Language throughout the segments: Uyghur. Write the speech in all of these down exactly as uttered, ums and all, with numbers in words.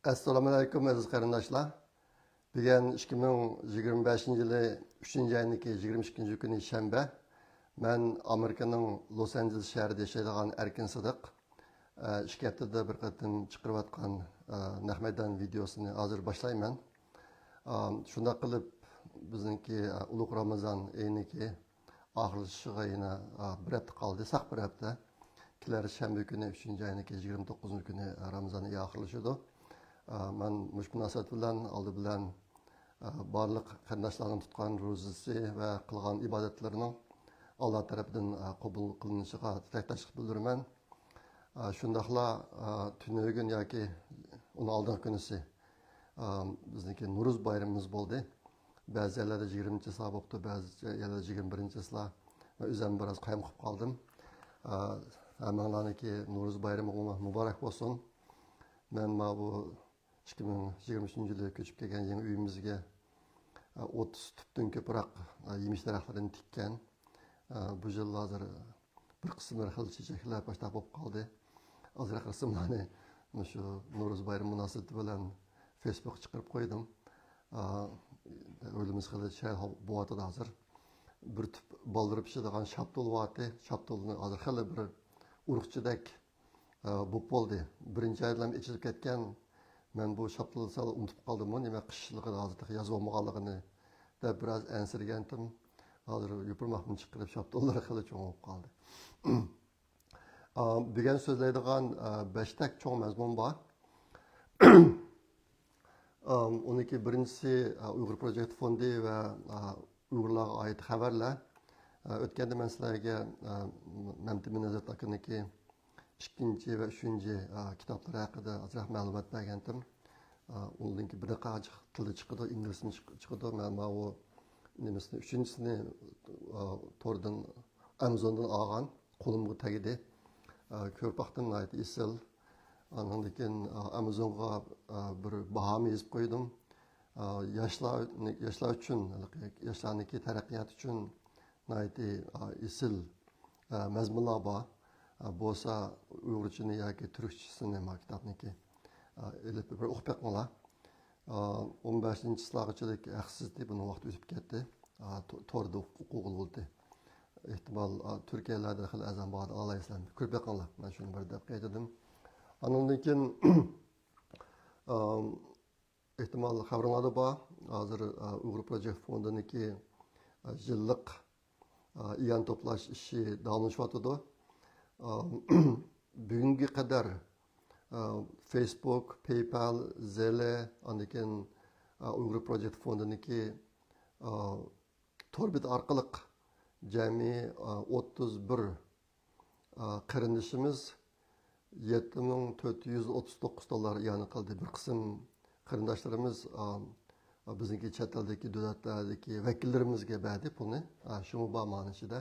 ئەسسالامۇئەلەيكۇم، ئەزىز قېرىنداشلار. بۈگۈن ئىككى مىڭ يىگىرمە بەشىنچى يىلى ئۈچىنچى ئاينىڭكى يىگىرمە ئىككىنچى كۈنى شەنبە. مەن ئامېرىكىنىڭ لوس ئانژېلېس شەھىرىدە ياشايدىغان ئەركىن سىدىق. ئىككى ھەپتىدە بىر قېتىم چىقىرىۋاتقان نەق مەيدان ۋىدېئوسىنى ھازىر باشلايمەن. شۇنداق قىلىپ، بىزنىڭكى ئۇلۇغ رامىزان ئېيىنىڭكى ئاخىرلىشىشىغا يەنە، ئا، بىر ھەپتە قالدى، ساق بىر ھەپتە. كېلەر شەنبە كۈنى، ئۈچىنچى ئاينىڭكى يىگىرمە توققۇزىنچى كۈنى، ئا، رامىزان ئېيى ئاخىرلىشىدۇ. ئا، مەن مۇشۇ مۇناسىۋەت بىلەن ئالدى بىلەن، ئا، بارلىق قېرىنداشلارنىڭ تۇتقان روزىسى ۋە قىلغان ئىبادەتلىرىنىڭ ئاللا تەرىپىدىن، ئا، قوبۇل قىلىنىشىغا تىلەكداشلىق بىلدۈرىمەن. ئا، شۇنداقلا، ئا، تۈنۈگۈن ياكى ئۇنىڭ ئالدىنقى كۈنىسى، ئا، بىزنىڭكى نورۇز بايرىمىمىز بولدى. بەزى يەرلەردە يىگىرمىنچى چىسلا بوپتۇ، بەزى يەرلەردە يىگىرمە بىرىنچى چىسلا. مەن ئۆزۈم بىراز قايمۇقۇپ قالدىم. ئا، ھەممىڭلارنىڭكى نورۇز بايرىمى مۇبارەك بولسۇن. مەن ماۋۇ ئىككى مىڭ يىگىرمە ئۈچىنچى يىلى كۆچۈپ كەلگەن يېڭى ئۆيىمىزگە، ئا، ئوتتۇز تۈپتىن كۆپرەك، ئا، يېمىش دەرەخلىرىنى تىككەن. ئا، بۇ يىل ھازىر بىر قىسىملىرى خېلى چېچەكلەپ باشلاپ بولۇپ قالدى. ئازراق رەسىملەرنى مۇشۇ نورۇز بايرىمى مۇناسىۋىتى بىلەن فېيسبۇكقا چىقىرىپ قويدۇم. ئا، ھويلىمىز خېلى چىرايلىق بولۇۋاتىدۇ ھازىر. بىر تۈپ بالدۇرى پىشىدىغان شاپتۇل بارتى. شاپتۇلنى ھازىر خېلى بىر ئۇرۇقچىدەك، ئا، بولۇپ بولدى. بىرىنچى ئايدىلا ئېچىلىپ كەتكەن. مەن بۇ شاپتۇلنى سەل ئۇنتۇپ قالدىممۇ، نېمە قىشلىقىدا ھازىر تېخى ياز بولمىغانلىقىنى دەپ بىراز ئەنسىرىگەنتىم. ھازىر يوپۇرماقنى چىقىرىپ، شاپتۇللار خېلى چوڭ بولۇپ قالدى. ئا، بۈگۈن سۆزلەيدىغان، ئا، بەشتەك چوڭ مەزمۇن بار. ئا، ئۇنىڭكى بىرىنچىسى، ئا، ئۇيغۇر پروجېكت فوندى ۋە، ئا، ئۇيغۇرلارغا ئائىت خەۋەرلەر. ئا، ئۆتكەندە مەن سىلەرگە، ئا، مەمتىمىن ھەزرەت ئاكىنىڭكى ئىككىنچى ۋە ئۈچىنچى، ئا، كىتابلىرى ھەققىدە ئازراق مەلۇمات بەرگەنتىم. ئا، ئۇنىڭدىن كېيىن بىر قانچە تىلدا چىقىدۇ، ئىنگلىزچە چىق-، چىقىدۇ. مەن ماۋۇ نېمىسىنى، ئۈچىنچىسىنى، ئا، توردىن، ئامازوندىن ئالغان، قولۇمغا تەگدى. ئا، كۆرۈپ باقتىم، ناھايىتى ئېسىل. ئاندىن كېيىن، ئا، ئامازونغا، ئا، بىر باھامۇ يېزىپ قويدۇم. ئا، ياشلار، ياشلار ئۈچۈن، ياشلارنىڭكى تەرەققىياتى ئۈچۈن ناھايىتى، ئا، ئېسىل، ئا، مەزمۇنلار بار. ئا، بولسا ئۇيغۇرچىنى ياكى تۈركچىسىنى ما كىتابنىڭكى، ئا، ئېلىپ بىر ئوقۇپ بېقىڭلار. ئا، ئون بەشىنچى چىسلاغىچىلىك ھەقسىز ئىدى، بۇنىڭ ۋاقتى ئۆتۈپ كەتتى. ئا، تو-، توردا ئوق-، ئوقۇغىلى بولدى. ئېھتىمال، ئا، تۈركىيەلەردە خېلى ئەرزان باردا ئالالايسىلەر. كۆرۈپ بېقىڭلار. مەن شۇنى بىر دەپ قايتىدىم. ئاندىن كېيىن، ئا، ئېھتىمال خەۋىرىڭلاردا بار. ھازىر، ئا، ئۇيغۇر پروجېكت فوندىنىڭكى، ئا، يىللىق، ئا، ئىئانە توپلاش ئىشى داۋاملىشىۋاتىدۇ. ئا، بۈگۈنگە قەدەر، ئا، فېيسبۇك، پەيپال، زېلە، ئاندىن كېيىن، ئا، ئۇيغۇر پروجېكت فوندىنىڭكى، ئا، تور بېتى ئارقىلىق جەمئىي، ئا، ئوتتۇز بىر ئا، قېرىندىشىمىز يەتتە مىڭ تۆت يۈز ئوتتۇز توققۇز دوللار ئىئانە قىلدى. بىر قىسىم قېرىنداشلىرىمىز، ئا، بىزنىڭكى چەت ئەلدىكى دۆلەتلەردىكى ۋەكىللىرىمىزگە بەردى پۇلنى. ئا، شۇمۇ بار مانا ئىچىدە.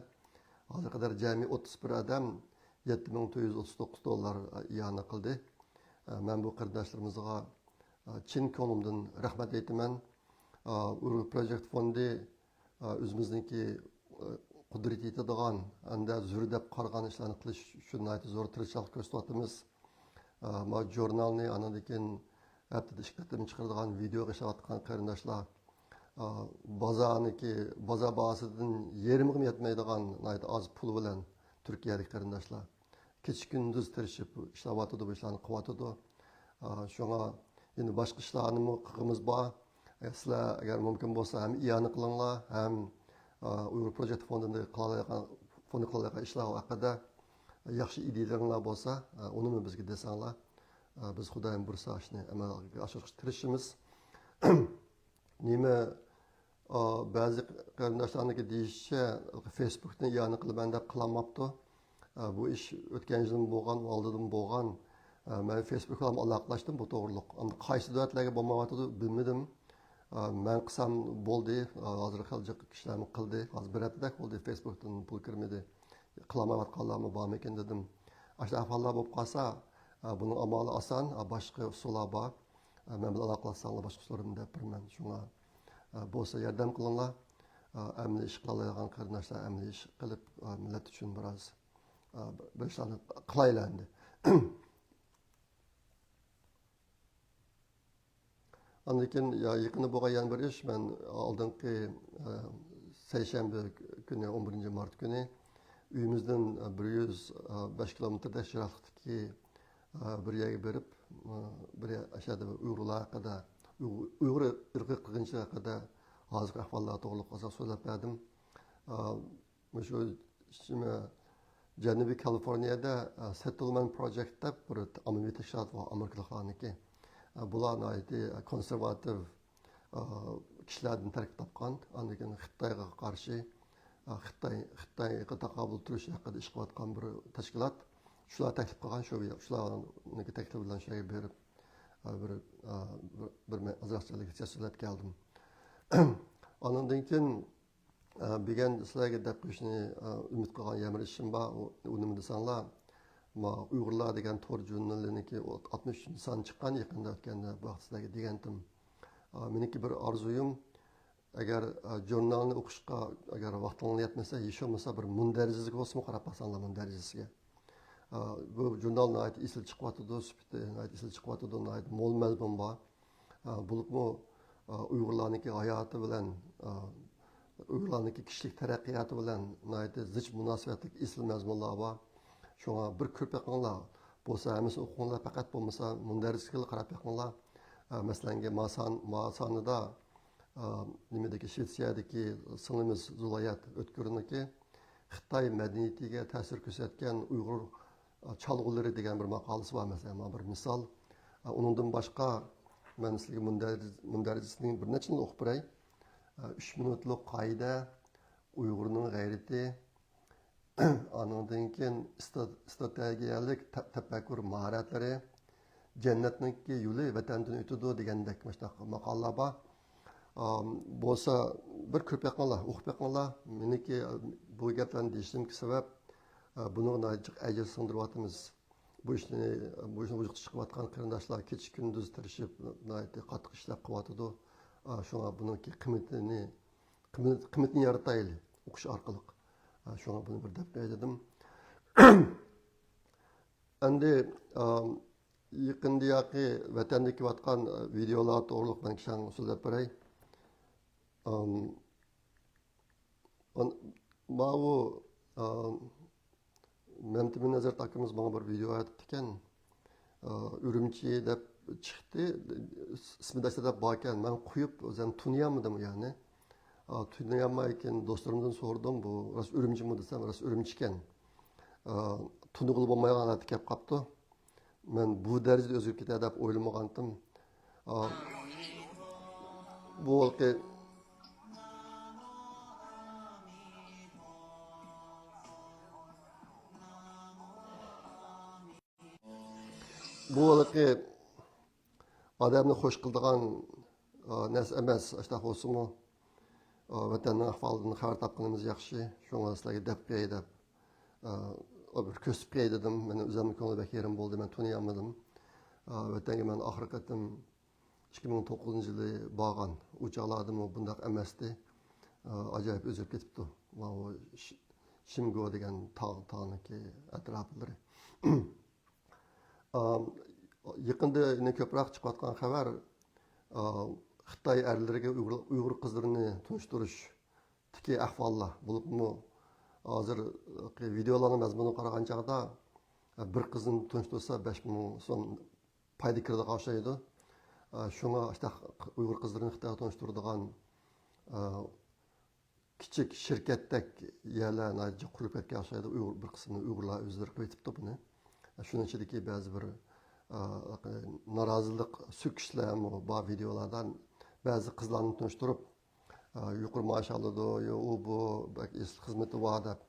ھازىرغا قەدەر جەمئىي ئوتتۇز بىر ئادەم يەتتە مىڭ تۆت يۈز ئوتتۇز توققۇز دوللار، ئا، ئىئانە قىلدى. ئا، مەن بۇ قېرىنداشلىرىمىزغا، ئا، چىن كۆڭلۈمدىن رەھمەت ئېيتىمەن. ئا، ئۇيغۇر پروجېكت فوندى ئا، ئۆزىمىزنىڭكى، ئا، قۇدرىتى يېتىدىغان، ھەمدە زۆرۈر دەپ قارىغان ئىشلارنى قىلىش ئۈچۈن ناھايىتى زور تىرىشچانلىق كۆرسىتىۋاتىمىز. ئا، ما ژۇرنالنى، ئاندىن كېيىن ھەپتىدە ئىككى قېتىم چىقىرىدىغان ۋىدېئوغا ئىشلەۋاتقان قېرىنداشلار، ئا، بازارنىڭكى، بازار باھاسىدىن يېرىمىغىمۇ يەتمەيدىغان ناھايىتى ئاز پۇل بىلەن تۈركىيەدىكى قېرىنداشلار كېچە-كۈندۈز تىرىشىپ ئىشلەۋاتىدۇ، بۇ ئىشلارنى قىلىۋاتىدۇ. ئا، شۇڭا يەنە باشقا ئىشلارنىمۇ قىلغىمىز بار. ئە، سىلەر ئەگەر مۇمكىن بولسا ھەم ئىئانە قىلىڭلار، ھەم، ئا، ئۇيغۇر پروجېكت فوندىنى قىلالايدىغان، فوندى قىلالايدىغان ئىشلار ھەققىدە ياخشى ئىدىيەلىرىڭلار بولسا، ئا، ئۇنىمۇ بىزگە دېسەڭلار، ئا، بىز خۇدايىم بۇيرۇسا ئىشنى ئەمەلگە ئاشۇرۇشقا تىرىشىمىز. نېمە، ئا، بەزى قېرىنداشلارنىڭكى دېيىشىچە، فېيسبۇكتىن ئىئانە قىلىمەن دەپ قىلالماپتۇ. ئا، بۇ ئىش ئۆتكەن يىلمۇ بولغان، ئالدىدىمۇ بولغان. ئا، مەن فېيسبۇك بىلەن ئالاقىلەشتىم بۇ توغرۇلۇق. ئەمدى قايسى دۆلەتلەرگە بولمايۋاتىدۇ بىلمىدىم. ئا، مەن قىلسام بولدى. ئا، ھازىر خېلى جىق كىشىلەرمۇ قىلدى. ھازىر بىر ھەپتىدەك بولدى فېيسبۇكتىن پۇل كىرمىدى. قىلالمايۋاتقانلارمۇ بارمىكىن دېدىم. ئاشۇنداق ئەھۋاللار بولۇپ قالسا، ئا، بۇنىڭ ئامالى ئاسان، ئا، باشقا ئۇسۇللار بار. ئا، مەن بىلەن ئالاقىلاشساڭلار باشقا ئۇسۇللىرىمنى دەپ بېرىمەن. شۇڭا، ئا، بولسا ياردەم قىلىڭلار. ئا، ئەمەلىي ئىش قىلالايدىغان قېرىنداشلار ئەمەلىي ئىش قىلىپ، ئا، مىللەت ئۈچۈن بىراز، ئا، بىر ئىشلارنى قىلايلى ئەمدى. ئاندىن كېيىن يا-، يېقىندا بولغان يەنە بىر ئىش، مەن ئالدىنقى، ئە، سەيشەنبە كۈنى، ئون بىرىنچى مارت كۈنى ئۆيىمىزدىن، ئە، بىر يۈز بەش كىلومېتىردەك يىراقلىقتىكى، ئە، بىر يەرگە بېرىپ، ئە، بىر يەر، ئاشۇ يەردە ئۇيغۇرلار ھەققىدە، ئۇيغۇر ئىرقىي قىرغىنچىلىقى ھەققىدە ھازىرقى ئەھۋاللار توغرىلىق ئازراق سۆزلەپ بەردىم. ئە، مۇشۇ جەنۇبىي كالىفورنىيەدە، ئە، سېتلمېنت پروجېكت دەپ بىر ئاممىۋى تەشكىلات بار، ئامېرىكىلىقلارنىڭكى. ئە، بۇلار ناھايىتى، ئە، كونسېرۋاتىپ، ئە، كىشىلەردىن تەركىب تاپقان، ئاندىن كېيىن خىتايغا قارشى، ئە، خىتاي، خىتايغا تاقابىل تۇرۇش ھەققىدە ئىش قىلىۋاتقان بىر تەشكىلات. شۇلار تەكلىپ قىلغان، شۇ، شۇلارنىڭكى تەكلىپى بىلەن شۇ يەرگە بېرىپ، ئە، بىر، ئە، بىر، بىر مە-، ئازراق دېلېگاتسىيە سۆزلەپ كەلدىم. ئاندىن كېيىن، ئە، بۈگۈن سىلەرگە دەپ قويۇشنى، ئە، ئۈمىد قىلغان يەنە بىر ئىشىم بار. ئۇ، ئۇ نېمە دېسەڭلار، ما، ئۇيغۇرلار دېگەن تور ژۇرنىلىنىڭكى ئاتمىش ئۈچىنچى سانى چىققان يېقىندا، ئۆتكەندە بۇ ھەقتە سىلەرگە دېگەنتىم. ئە، مېنىڭكى بىر ئارزۇيۇم، ئەگەر، ئە، ژۇرنالنى ئوقۇشقا ئەگەر ۋاقتىڭلار يەتمىسە، ھېچ بولمىسا بىر مۇندەرىجىسىگە بولسىمۇ قاراپ باقساڭلار، مۇندەرىجىسىگە. ئە، بۇ ژۇرنال ناھايىتى ئېسىل چىقىۋاتىدۇ، سۈپىتى ناھايىتى ئېسىل چىقىۋاتىدۇ، ناھايىتى مول مەزمۇن بار. ئە، بولۇپمۇ، ئە، ئۇيغۇرلارنىڭكى ھاياتى بىلەن، ئە، ئۇيغۇرلارنىڭكى كىشىلىك تەرەققىياتى بىلەن ناھايىتى زىچ مۇناسىۋەتلىك ئېسىل مەزمۇنلار بار. شۇڭا بىر كۆرۈپ بېقىڭلار. بولسا ھەممىسىنى ئوقۇڭلار، پەقەت بولمىسا مۇندەرىجىسىگىلا قاراپ بېقىڭلار. ئە، مەسىلەنكى، ما سان-، ما سانىدا، ئە، نېمىدىكى، شىۋېتسىيەدىكى سىڭلىمىز زۇلايات ئۆتكۈرنىڭكى خىتاي مەدەنىيىتىگە تەسىر كۆرسەتكەن ئۇيغۇر، ئە، چالغۇلىرى دېگەن بىر ماقالىسى بار، مەسىلەن، مانا بىر مىسال. ئە، ئۇنىڭدىن باشقا، مەن سىزگە مۇندەرىج-، مۇندەرىجىسىنىڭ بىر نەچچىنى ئوقۇپ بېرەي. ئە، ئۈچ مىنۇتلۇق قائىدە، ئۇيغۇرنىڭ غەيرىتى، ئانىڭدىن كېيىن ئىسترا-، ئىستراتېگىيەلىك تە-، تەپەككۇر ماھارەتلىرى، جەننەتنىڭكى يولى ۋەتەندىن ئۆتىدۇ دېگەندەك مۇشۇنداق ماقالىلار بار. ئام، بولسا بىر كۆرۈپ بېقىڭلار، ئوقۇپ بېقىڭلار. مېنىڭكى بۇ گەپلەرنى دېيىشىمدىكى سەۋەب، ئە، بۇنىڭغا ناھايىتى جىق ئەجىر سىڭدۈرۈۋاتىمىز. بۇ ئىشنى، بۇ ئىشنى ۋۇجۇدقا چىقىرىۋاتقان قېرىنداشلار كېچە-كۈندۈز تىرىشىپ، ناھايىتى قاتتىق ئىشلەپ قىلىۋاتىدۇ. ئا، شۇڭا بۇنىڭكى قىممىتىنى، قىممىت-، قىممىتىنى يارىتايلى ئوقۇش ئارقىلىق. ئا، شۇڭا بۇنى بىر دەپ قوياي دېدىم. ئەمدى، ئا، يېقىندىياقى ۋەتەندە كېلىۋاتقان، ئا، ۋىدېئولار توغرۇلۇق مەن كىشەڭ سۆزلەپ بېرەي. ئام، ئان-، ماۋۇ، ئا، مەمتىمىن ھەزرەت ئاكىمىز ماڭا بىر ۋىدېئو ئەۋەتىپتىكەن. ئا، ئۈرۈمچى دەپ چىقتى. ئىسمى دەسلەپ باركەن. مەن قويۇپ، ئۆزۈم تونۇيالمىدىم يەنى. ئا، تونۇيالمايكەن، دوستلىرىمدىن سورىدىم. بۇ راست ئۈرۈمچىمۇ دېسەم، راست ئۈرۈمچىكەن. ئا، تونۇغىلى بولمايدىغان ھالەتكە كېلىپ قاپتۇ. مەن بۇ دەرىجىدە ئۆزگىرىپ كېتەر دەپ ئويلىمىغانتىم. ئا، بۇ ھېلىقى، بۇ ھېلىقى ئادەمنى خوش قىلىدىغان، ئا، نەرسە ئەمەس. ئاشۇنداق بولسىمۇ، ئا، ۋەتەننىڭ ئەھۋالىدىن خەۋەر تاپقىنىمىز ياخشى. شۇڭا سىلەرگە دەپ قوياي دەپ، ئا، بىر كۆرسىتىپ قوياي دېدىم. مېنىڭ ئۆزۈمنىڭ كۆڭلى بەك يېرىم بولدى، مەن تونۇيالمىدىم. ئا، ۋەتەنگە مەن ئاخىرقى قېتىم ئىككى مىڭ توققۇزىنچى يىلى بارغان. ئۇ چاغلاردىمۇ بۇنداق ئەمەستى. ئا، ئاجايىپ ئۆزگىرىپ كېتىپتۇ. ماۋۇ شى-، شىمگو دېگەن تاغ، تاغنىڭكى ئەتراپلىرى. ئا، يېقىندا يەنە كۆپرەك چىقىۋاتقان خەۋەر، ئا، خىتاي ئەرلىرىگە ئۇيغۇر، ئۇيغۇر قىزلىرىنى تونۇشتۇرۇشتىكى ئەھۋاللار. بولۇپمۇ ھازىرقى ۋىدېئولارنىڭ مەزمۇنىغا قارىغان چاغدا، ئا، بىر قىزنى تونۇشتۇرسا بەش مىڭ سوم پايدا كىرىدىغان ئوخشايدۇ. ئا، شۇڭا ئۇيغۇر قىزلىرىنى خىتايغا تونۇشتۇرىدىغان، ئا، كىچىك شىركەتتەك يەرلەر ناھايىتى جىق قۇرۇپ كەتكەن ئوخشايدۇ. ئۇيغۇر، بىر قىسمىنى ئۇيغۇرلار ئۆزلىرى قىلىۋېتىپتۇ بۇنى. شۇنىڭ ئىچىدىكى بەزى بىر، ئا، نارازىلىق سۆكۈشلەرمۇ بار ۋىدېئولاردا. بەزى قىزلارنى تونۇشتۇرۇپ، ئا، يۇقىرى مائاش ئالىدۇ، يا ئۇ بۇ، بەك ئېسىل خىزمىتى بار دەپ،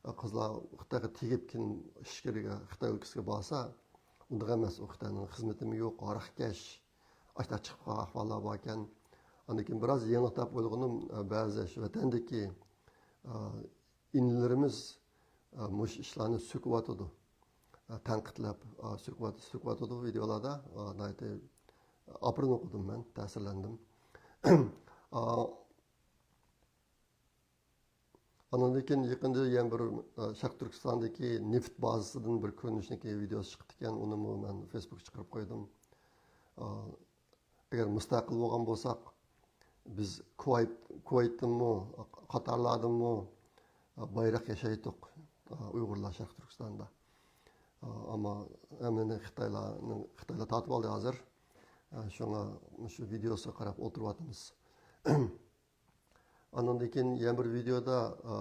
ئا، قىزلار خىتايغا تېگىپ، كېيىن ئىچكىرىگە، خىتاي ئۆلكىسىگە بارسا، ئۇنداق ئەمەس، ئۇ خىتاينىڭ خىزمىتىمۇ يوق، ھاراقكەش، ئاشۇنداق چىقىپ قالغان ئەھۋاللار باركەن. ئاندىن كېيىن بىراز يېڭىلىق دەپ ئويلىغىنىم، بەزى شۇ ۋەتەندىكى، ئىنىلىرىمىز، مۇشۇ ئىشلارنى سۆكۈۋاتىدۇ، تەنقىدلەپ، سۆكۈۋات-، سۆكۈۋاتىدۇ ۋىدېئولاردا. ناھايىتى ئاپىرىن ئوقۇدۇم مەن، تەسىرلەندىم. ئانىڭدىن كېيىن يېقىندا يەنە بىر، ئە، شەرقىي تۈركىستاندىكى نېفىت بازىسىدىن بىر كۆرۈنۈشنىڭكى ۋىدېئوسى چىقىپتىكەن، ئۇنىمۇ مەن فېيسبۇكقا چىقىرىپ قويدۇم. ئا، ئەگەر مۇستەقىل بولغان بولساق، بىز كۇۋايت، كۇۋايتتىنمۇ، قاتارلاردىنمۇ بايراق ياسايتتۇق، ئۇيغۇرلار شەرقىي تۈركىستاندا. ئەمما ھەممىنى خىتايلارنىڭ، خىتايلار تارتىپ ئالدى ھازىر. شۇڭا مۇشۇ ۋىدېئوسىغا قاراپ ئولتۇرۇۋاتىمىز. ئاندىن كېيىن يەنە بىر ۋىدېودا، ئا،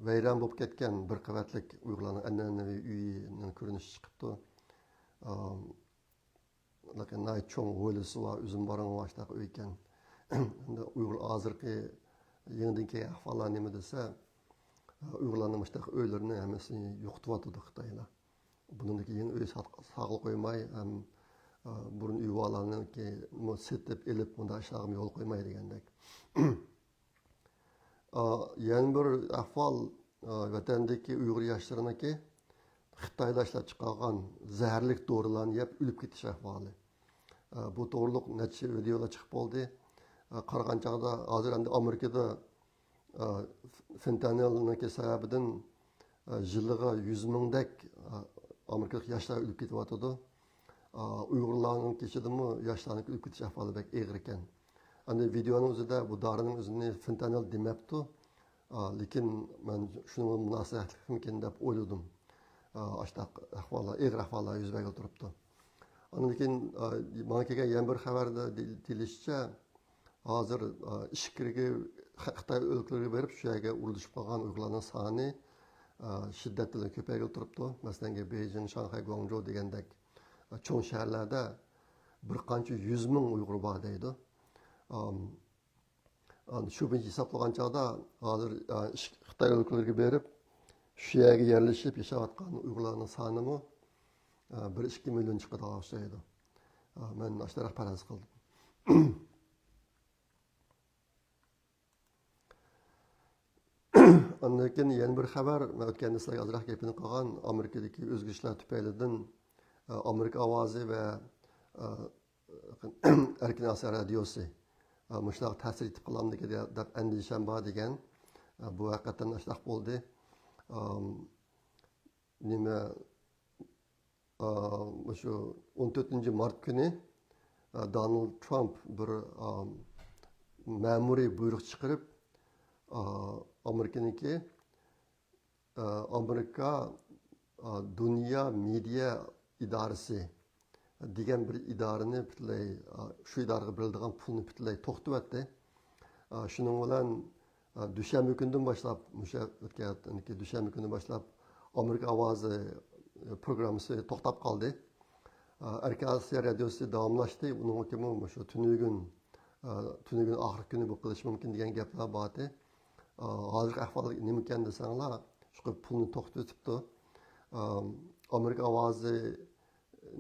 ۋەيران بولۇپ كەتكەن بىر قەۋەتلىك ئۇيغۇرلارنىڭ ئەنئەنىۋى ئۆيىنىڭ كۆرۈنۈشى چىقىپتۇ. ئا، لېكىن ناھايىتى چوڭ ھويلىسى بار، ئۈزۈم بارىڭى بار، شۇنداق ئۆيكەن. ئەمدى ئۇيغۇر ھازىرقى يېڭىدىن كەلگەن ئەھۋاللار نېمە دېسە، ئۇيغۇرلارنىڭ مۇشۇنداق ئۆيلىرىنى ھەممىسىنى يوقىتىۋاتىدۇ خىتايلار. بۇنىڭدىكى يېڭى ئۆي سات-، ساغىلى قويماي، ھەم، ئا، بۇرۇن ئۆي بارلارنىڭكى سېتىپ ئېلىپ، مۇنداق ئىشلارغا يول قويماي دېگەندەك. ئا، يەنە بىر ئەھۋال، ئا، ۋەتەندىكى ئۇيغۇر ياشلىرىنىڭكى خىتايدا ئىشلەپ چىقارغان زەھەرلىك دورىلارنى يەپ ئۆلۈپ كېتىش ئەھۋالى. ئا، بۇ توغرۇلۇق نەچچە ۋىدېئولار چىقىپ بولدى. ئا، قارىغان چاغدا ھازىر ئەمدى ئامېرىكىدا، ئا، فېنتانىلنىڭكى سەۋەبىدىن، ئا، يىلىغا يۈز مىڭدەك، ئا، ئامېرىكىلىق ياشلار ئۆلۈپ كېتىۋاتىدۇ. ئا، ئۇيغۇرلارنىڭ ئىچىدىمۇ ياشلارنىڭ ئۆلۈپ كېتىش ئەھۋالى بەك ئېغىر ئىكەن. ئەمدى ۋىدېئونىڭ ئۆزىدە بۇ دارىنىڭ ئۆزىنى فېنتانىل دېمەپتۇ. ئا، لېكىن مەن شۇنىڭغا مۇناسىۋەتلىكمىكىن دەپ ئويلىدىم. ئا، ئاشۇنداق ئەھۋاللار، ئېغىر ئەھۋاللار يۈز بەرگىلى تۇرۇپتۇ. ئاندىن كېيىن، ئا، ماڭا كەلگەن يەنە بىر خەۋەردە دېيىلىشىچە، ھازىر، ئا، ئىچكىرىكى خىتاي ئۆلكىلىرىگە بېرىپ، شۇ يەرگە ئورۇنلىشىپ قالغان ئۇيغۇرلارنىڭ سانى، ئا، شىددەت بىلەن كۆپەيگىلى تۇرۇپتۇ. مەسىلەن، بېيجىڭ، شاڭخەي، گۇاڭجۇ دېگەندەك، ئا، چوڭ شەھەرلەردە بىر قانچە يۈز مىڭ ئۇيغۇر بار دەيدۇ. ئام، ئان-، شۇ بويىچە ھېسابلىغان چاغدا، ھازىر، ئا، ئىش-، خىتاي ئۆلكىلىرىگە بېرىپ، شۇ يەرگە يەرلىشىپ ياشاۋاتقان ئۇيغۇرلارنىڭ سانىمۇ، ئا، بىر ئىككى مىليون چىقىدىغان ئوخشايدۇ. ئا، مەن ئاشۇنداق پەرەز قىلدىم. ئاندىن كېيىن يەنە بىر خەۋەر، مەن ئۆتكەندە سىلەرگە ئازراق گېپىنى قىلغان، ئامېرىكىدىكى ئۆزگىرىشلەر تۈپەيلىدىن، ئا، ئامېرىكا ئاۋازى ۋە، ئا، ئەركىن ئاسىيا رادىيوسى، ئا، مۇشۇنداق تەسىر يېتىپ قالامدىكىن دەپ ئەندىشەم بار دېگەن، ئا، بۇ ھەقىقەتەن ئاشۇنداق بولدى. ئام، نېمە، ئا، مۇشۇ ئون تۆتىنچى مارت كۈنى، ئا، دونالد ترامپ بىر، ئا، مەمۇرىي بۇيرۇق چىقىرىپ، ئا، ئامېرىكىنىڭكى، ئا، ئامېرىكا، ئا، دۇنيا مېدىيا ئىدارىسى دېگەن بىر ئىدارىنى پۈتۈنلەي، ئا، شۇ ئىدارىگە بېرىلىدىغان پۇلنى پۈتۈنلەي توختىتىۋەتتى. ئا، شۇنىڭ بىلەن، ئا، دۈشەنبە كۈنىدىن باشلاپ، مۇشۇ ئۆتكەن ھەپتىنىڭكى دۈشەنبە كۈنىدىن باشلاپ ئامېرىكا ئاۋازى، ئا، پروگراممىسى توختاپ قالدى. ئا، ئەركىن ئاسىيا رادىيوسى داۋاملاشتى. ئۇنىڭغىمۇ مۇشۇ تۈنۈگۈن، ئا، تۈنۈگۈن ئاخىرقى كۈنى بولۇپ قېلىشى مۇمكىن دېگەن گەپلەر بارتى. ئا، ھازىرقى ئەھۋال نېمىكەن دېسەڭلار، شۇ پۇلنى توختىتىپتۇ. ئا، ئامېرىكا ئاۋازى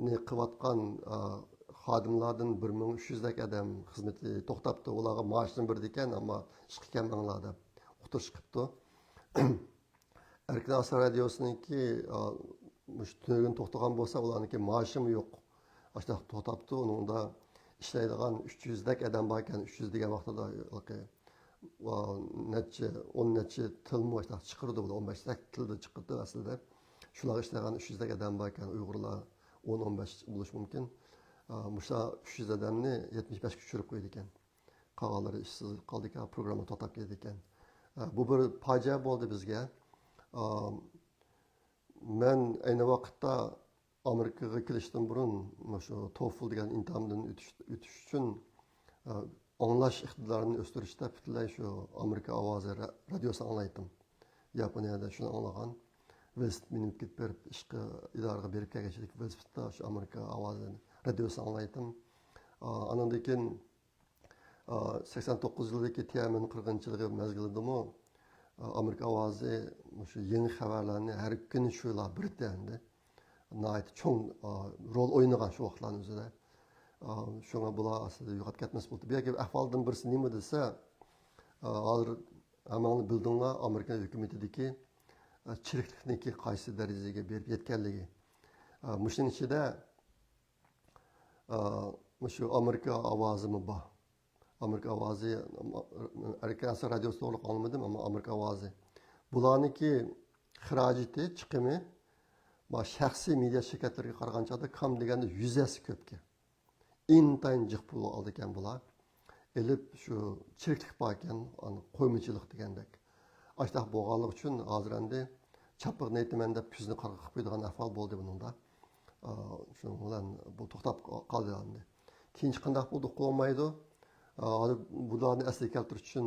نى قىلىۋاتقان، ئا، خادىملاردىن بىر مىڭ ئۈچ يۈزدەك ئادەم خىزمىتى توختاپتۇ. ئۇلارغا مائاشنى بېرىدىكەن، ئەمما ئىشقا كەلمەڭلار دەپ ئۇقتۇرۇش قىپتۇ. ئەركىن ئاسىيا رادىيوسىنىڭكى، ئا، مۇشۇ تۈنۈگۈن توختىغان بولسا، ئۇلارنىڭكى مائاشىمۇ يوق. ئاشۇنداق توختاپتۇ. ئۇنىڭدا ئىشلەيدىغان ئۈچ يۈزدەك ئادەم بار ئىكەن. ئۈچ يۈز دېگەن ۋاقتىدا، ئا، نەچچە، ئون نەچچە تىلمۇ ئاشۇنداق چىقىرىدۇ. ئۇلار ئون بەش تىلدا چىقىرىدۇ ئەسلىدە. شۇلارغا ئىشلەيدىغان ئۈچ يۈزدەك ئادەم بار ئىكەن، ئۇيغۇرلار ئون، ئون بەش بولۇشى مۇمكىن. ئا، مۇشۇ ئۈچ يۈز ئادەمنى يەتمىش بەشكە چۈشۈرۈپ قويىدىكەن. قالغانلىرى ئىشسىز قالىدىكەن، پروگرامما توختاپ كېتىدىكەن. ئا، بۇ بىر پاجىئە بولدى بىزگە. ئا، مەن ئەينى ۋاقىتتا ئامېرىكىغا كېلىشتىن بۇرۇن مۇشۇ توفل دېگەن ئىمتىھاندىن ئۆتۈش، ئۆتۈش ئۈچۈن، ئا، ئاڭلاش ئىقتىدارىنى ئۆستۈرۈشتە پۈتۈنلەي شۇ ئامېرىكا ئاۋازى را-، رادىيوسىنى ئاڭلايتتىم. ياپونىيەدە شۇنى ئاڭلىغان. ۋېلىسىپىت مىنىپ كېتىپ بېرىپ ئىشقا، ئىدارىگە بېرىپ كەلگەنچىلىك ۋېلىسىپىتتا شۇ ئامېرىكا ئاۋازى رادىيوسىنى ئاڭلايتتىم. ئا، ئانىڭدىن كېيىن، ئا، سەكسەن توققۇزىنچى يىلدىكى تيەنئەنمېن قىرغىنچىلىقى مەزگىلىدىمۇ، ئا، ئامېرىكا ئاۋازى مۇشۇ يېڭى خەۋەرلەرنى ھەر كۈنى شۇلار بېرىتتى ئەمدى. ناھايىتى چوڭ، ئا، رول ئوينىغان شۇ ۋاقىتلارنىڭ ئۆزىدە. ئا، شۇڭا بۇلار ئەسلىدە يوقاپ كەتمەس بولدى. بۇ يەردىكى ئەھۋالدىن بىرسى نېمە دېسە، ئا، ھازىر ھەممىڭلار بىلدىڭلار، ئامېرىكا ھۆكۈمىتىدىكى، ئا، چىرىكلىكنىڭكى قايسى دەرىجىگە بېرىپ يەتكەنلىكى. ئا، مۇشۇنىڭ ئىچىدە، ئا، مۇشۇ ئامېرىكا ئاۋازىمۇ بار. ئامېرىكا ئاۋازى، ئەركىن ئاسىيا رادىيوسى توغرىلىق ئاڭلىمىدىم، ئەمما ئامېرىكا ئاۋازى. بۇلارنىڭكى خىراجىتى، چىقىمى، ما، شەخسىي مېدىيا شىركەتلىرىگە قارىغان چاغدا كام دېگەندە يۈز ھەسسە كۆپكەن. ئىنتايىن جىق پۇل ئالىدىكەن بۇلار. ئېلىپ شۇ چىرىكلىك باركەن، قويمىچىلىق دېگەندەك. ئاشتاق بولغانلىقى ئۈچۈن ھازىر ئەمدى چاپلىقنى ئېيتىمەن دەپ كۆزىنى قارىغا قىلىپ قويىدىغان ئەھۋال بولدى بۇنىڭدا. شۇنىڭ بىلەن بۇ توختاپ قالدى ئەمدى. كېيىنچە قانداق بولىدۇ ئۇقۇلمايدۇ. ھازىر بۇلارنى ئەسلىگە كەلتۈرۈش ئۈچۈن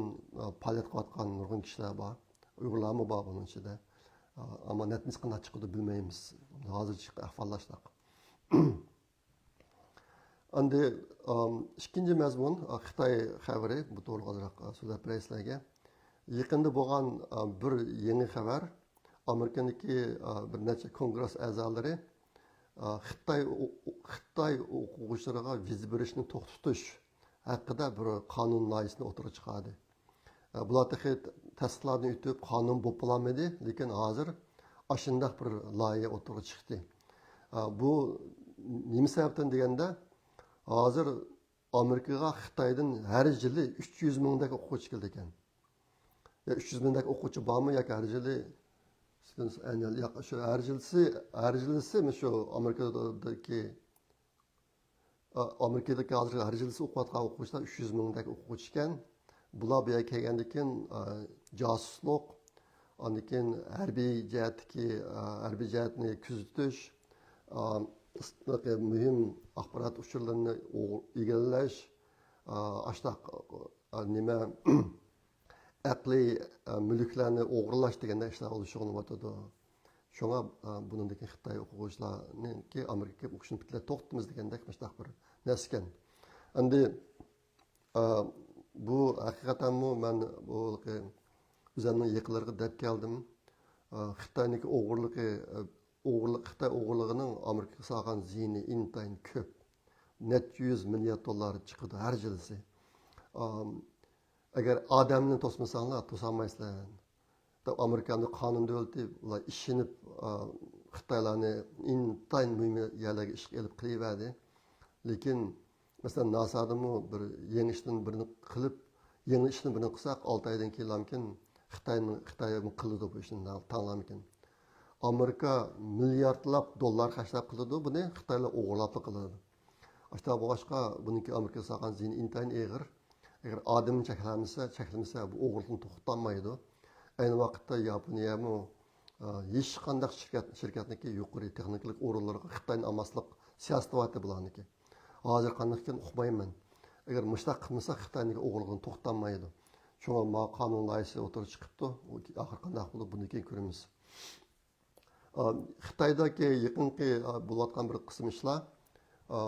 پائالىيەت قىلىۋاتقان نۇرغۇن كىشىلەر بار. ئۇيغۇرلارمۇ بار بۇنىڭ ئىچىدە. ئەمما نەتىجىسى قانداق چىقىدۇ بىلمەيمىز. ھازىرچە ئەھۋال ئاشتاق. ئەمدى ئىككىنچى مەزمۇن، خىتاي خەۋىرى، بۇ توغرىلىق ئازراق سۆزلەپ بېرەي سىلەرگە. يېقىندا بولغان بىر يېڭى خەۋەر، ئامېرىكىدىكى بىر نەچچە كونگرېس ئەزالىرى خىتاي، خىتاي ئوقۇغۇچىلىرىغا ۋىزا بېرىشنى توختىتىش ھەققىدە بىر قانۇن لايىھىسىنى ئوتتۇرىغا چىقاردى. بۇلار تېخى تەستىقلاردىن ئۆتۈپ، قانۇن بولۇپ بولالمىدى، لېكىن ھازىر ئاشۇنداق بىر لايىھە ئوتتۇرىغا چىقتى. بۇ نېمە سەۋەبتىن دېگەندە، ھازىر ئامېرىكىغا خىتايدىن ھەر يىلى ئۈچ يۈز مىڭدەك ئوقۇغۇچى كېلىدىكەن. يا ئۈچ يۈز مىڭدەك ئوقۇغۇچى بارمۇ ياكى ھەر يىلى، ياق، شۇ ھەر يىلىسى، ھەر يىلىسى شۇ ئامېرىكىدىكى ئامېرىكىدىكى ھازىر ھەر يىلىسى ئوقۇۋاتقان ئوقۇغۇچىلار ئۈچ يۈز مىڭدەك ئوقۇغۇچى ئىكەن. بۇلار بۇ يەرگە كەلگەندىن كېيىن، جاسۇسلۇق، ئاندىن كېيىن ھەربىي جەھەتتىكى، ھەربىي جەھەتنى كۆزىتىش، مۇھىم ئاخبارات ئۇچۇرلىرىنى ئىگىلەش، ئاشتاق، نېمە، ئەقلىي مۈلۈكلەرنى ئوغرىلاش دېگەندەك ئىشلار بىلەن شۇغۇللىنىۋاتىدۇ. شۇڭا بۇنىڭدىن كېيىن خىتاي ئوقۇغۇچىلارنىڭكى ئامېرىكىغا كېلىپ ئوقۇشىنى پۈتۈنلەي توختىتىمىز دېگەندەك مۇشۇنداق بىر نەرسە ئىكەن. ئەمدى بۇ ھەقىقەتەنمۇ مەن بۇ ئۆزۈمنىڭ يېقىنلىرىغا دەپ كەلدىم. خىتاينىڭكى ئوغرىلىقى، ئوغرىلىق، خىتاي ئوغرىلىقىنىڭ ئامېرىكىغا سالغان زىيىنى ئىنتايىن كۆپ. نەچچە يۈز مىليارد دوللار چىقىدۇ ھەر يىلىسى. ئەگەر ئادەمنى توسمىساڭلار، توسالمايسىلەر. دەپ ئامېرىكانى قانۇن دۆلىتى، ئۇلار ئىشىنىپ، خىتايلارنى ئىنتايىن مۇھىم يەرلەرگە ئىشقا ئېلىپ قىلىۋەردى. لېكىن، مەسىلەن، ناسادىمۇ بىر يېڭى ئىشتىن بىرنى قىلىپ، يېڭى ئىشتىن بىرنى قىلساق، ئالتە ئايدىن كېيىنلامكىن خىتاينىڭ، خىتاي قىلىدۇ بۇ ئىشنى، تاڭلامكىن. ئامېرىكا مىلياردلاپ دوللار خەجلەپ قىلىدۇ بۇنى، خىتايلار ئوغرىلاپلا قىلىدۇ. ئاشۇنداق بولغاچقا، بۇنىڭكى ئامېرىكىغا سالغان زىيىنى ئىنتايىن ئېغىر. ئەگەر ئادەمنى چەكلەمىسە، چەكلىمىسە، بۇ ئوغرىلىقنى توختىتالمايدۇ. ئەينى ۋاقىتتا ياپونىيەمۇ، ئە، ھېچقانداق شىركەت، شىركەتنىڭكى يۇقىرى تېخنىكىلىق ئورۇنلىرىغا خىتاينى ئالماسلىق سىياسىتى بارتى بۇلارنىڭكى. ھازىر قانداق ئىكەن ئۇقمايمەن. ئەگەر مۇشۇنداق قىلمىسا، خىتاينىڭكى ئوغرىلىقىنى توختىتالمايدۇ. شۇڭا ما قانۇن لايىھىسى ئوتتۇرىغا چىقىپتۇ. ئۇ ئاخىرى قانداق بولىدۇ، بۇنى كېيىن كۆرىمىز. ئا، خىتايدىكى يېقىنقى، ئا، بولۇۋاتقان بىر قىسىم ئىشلار، ئا،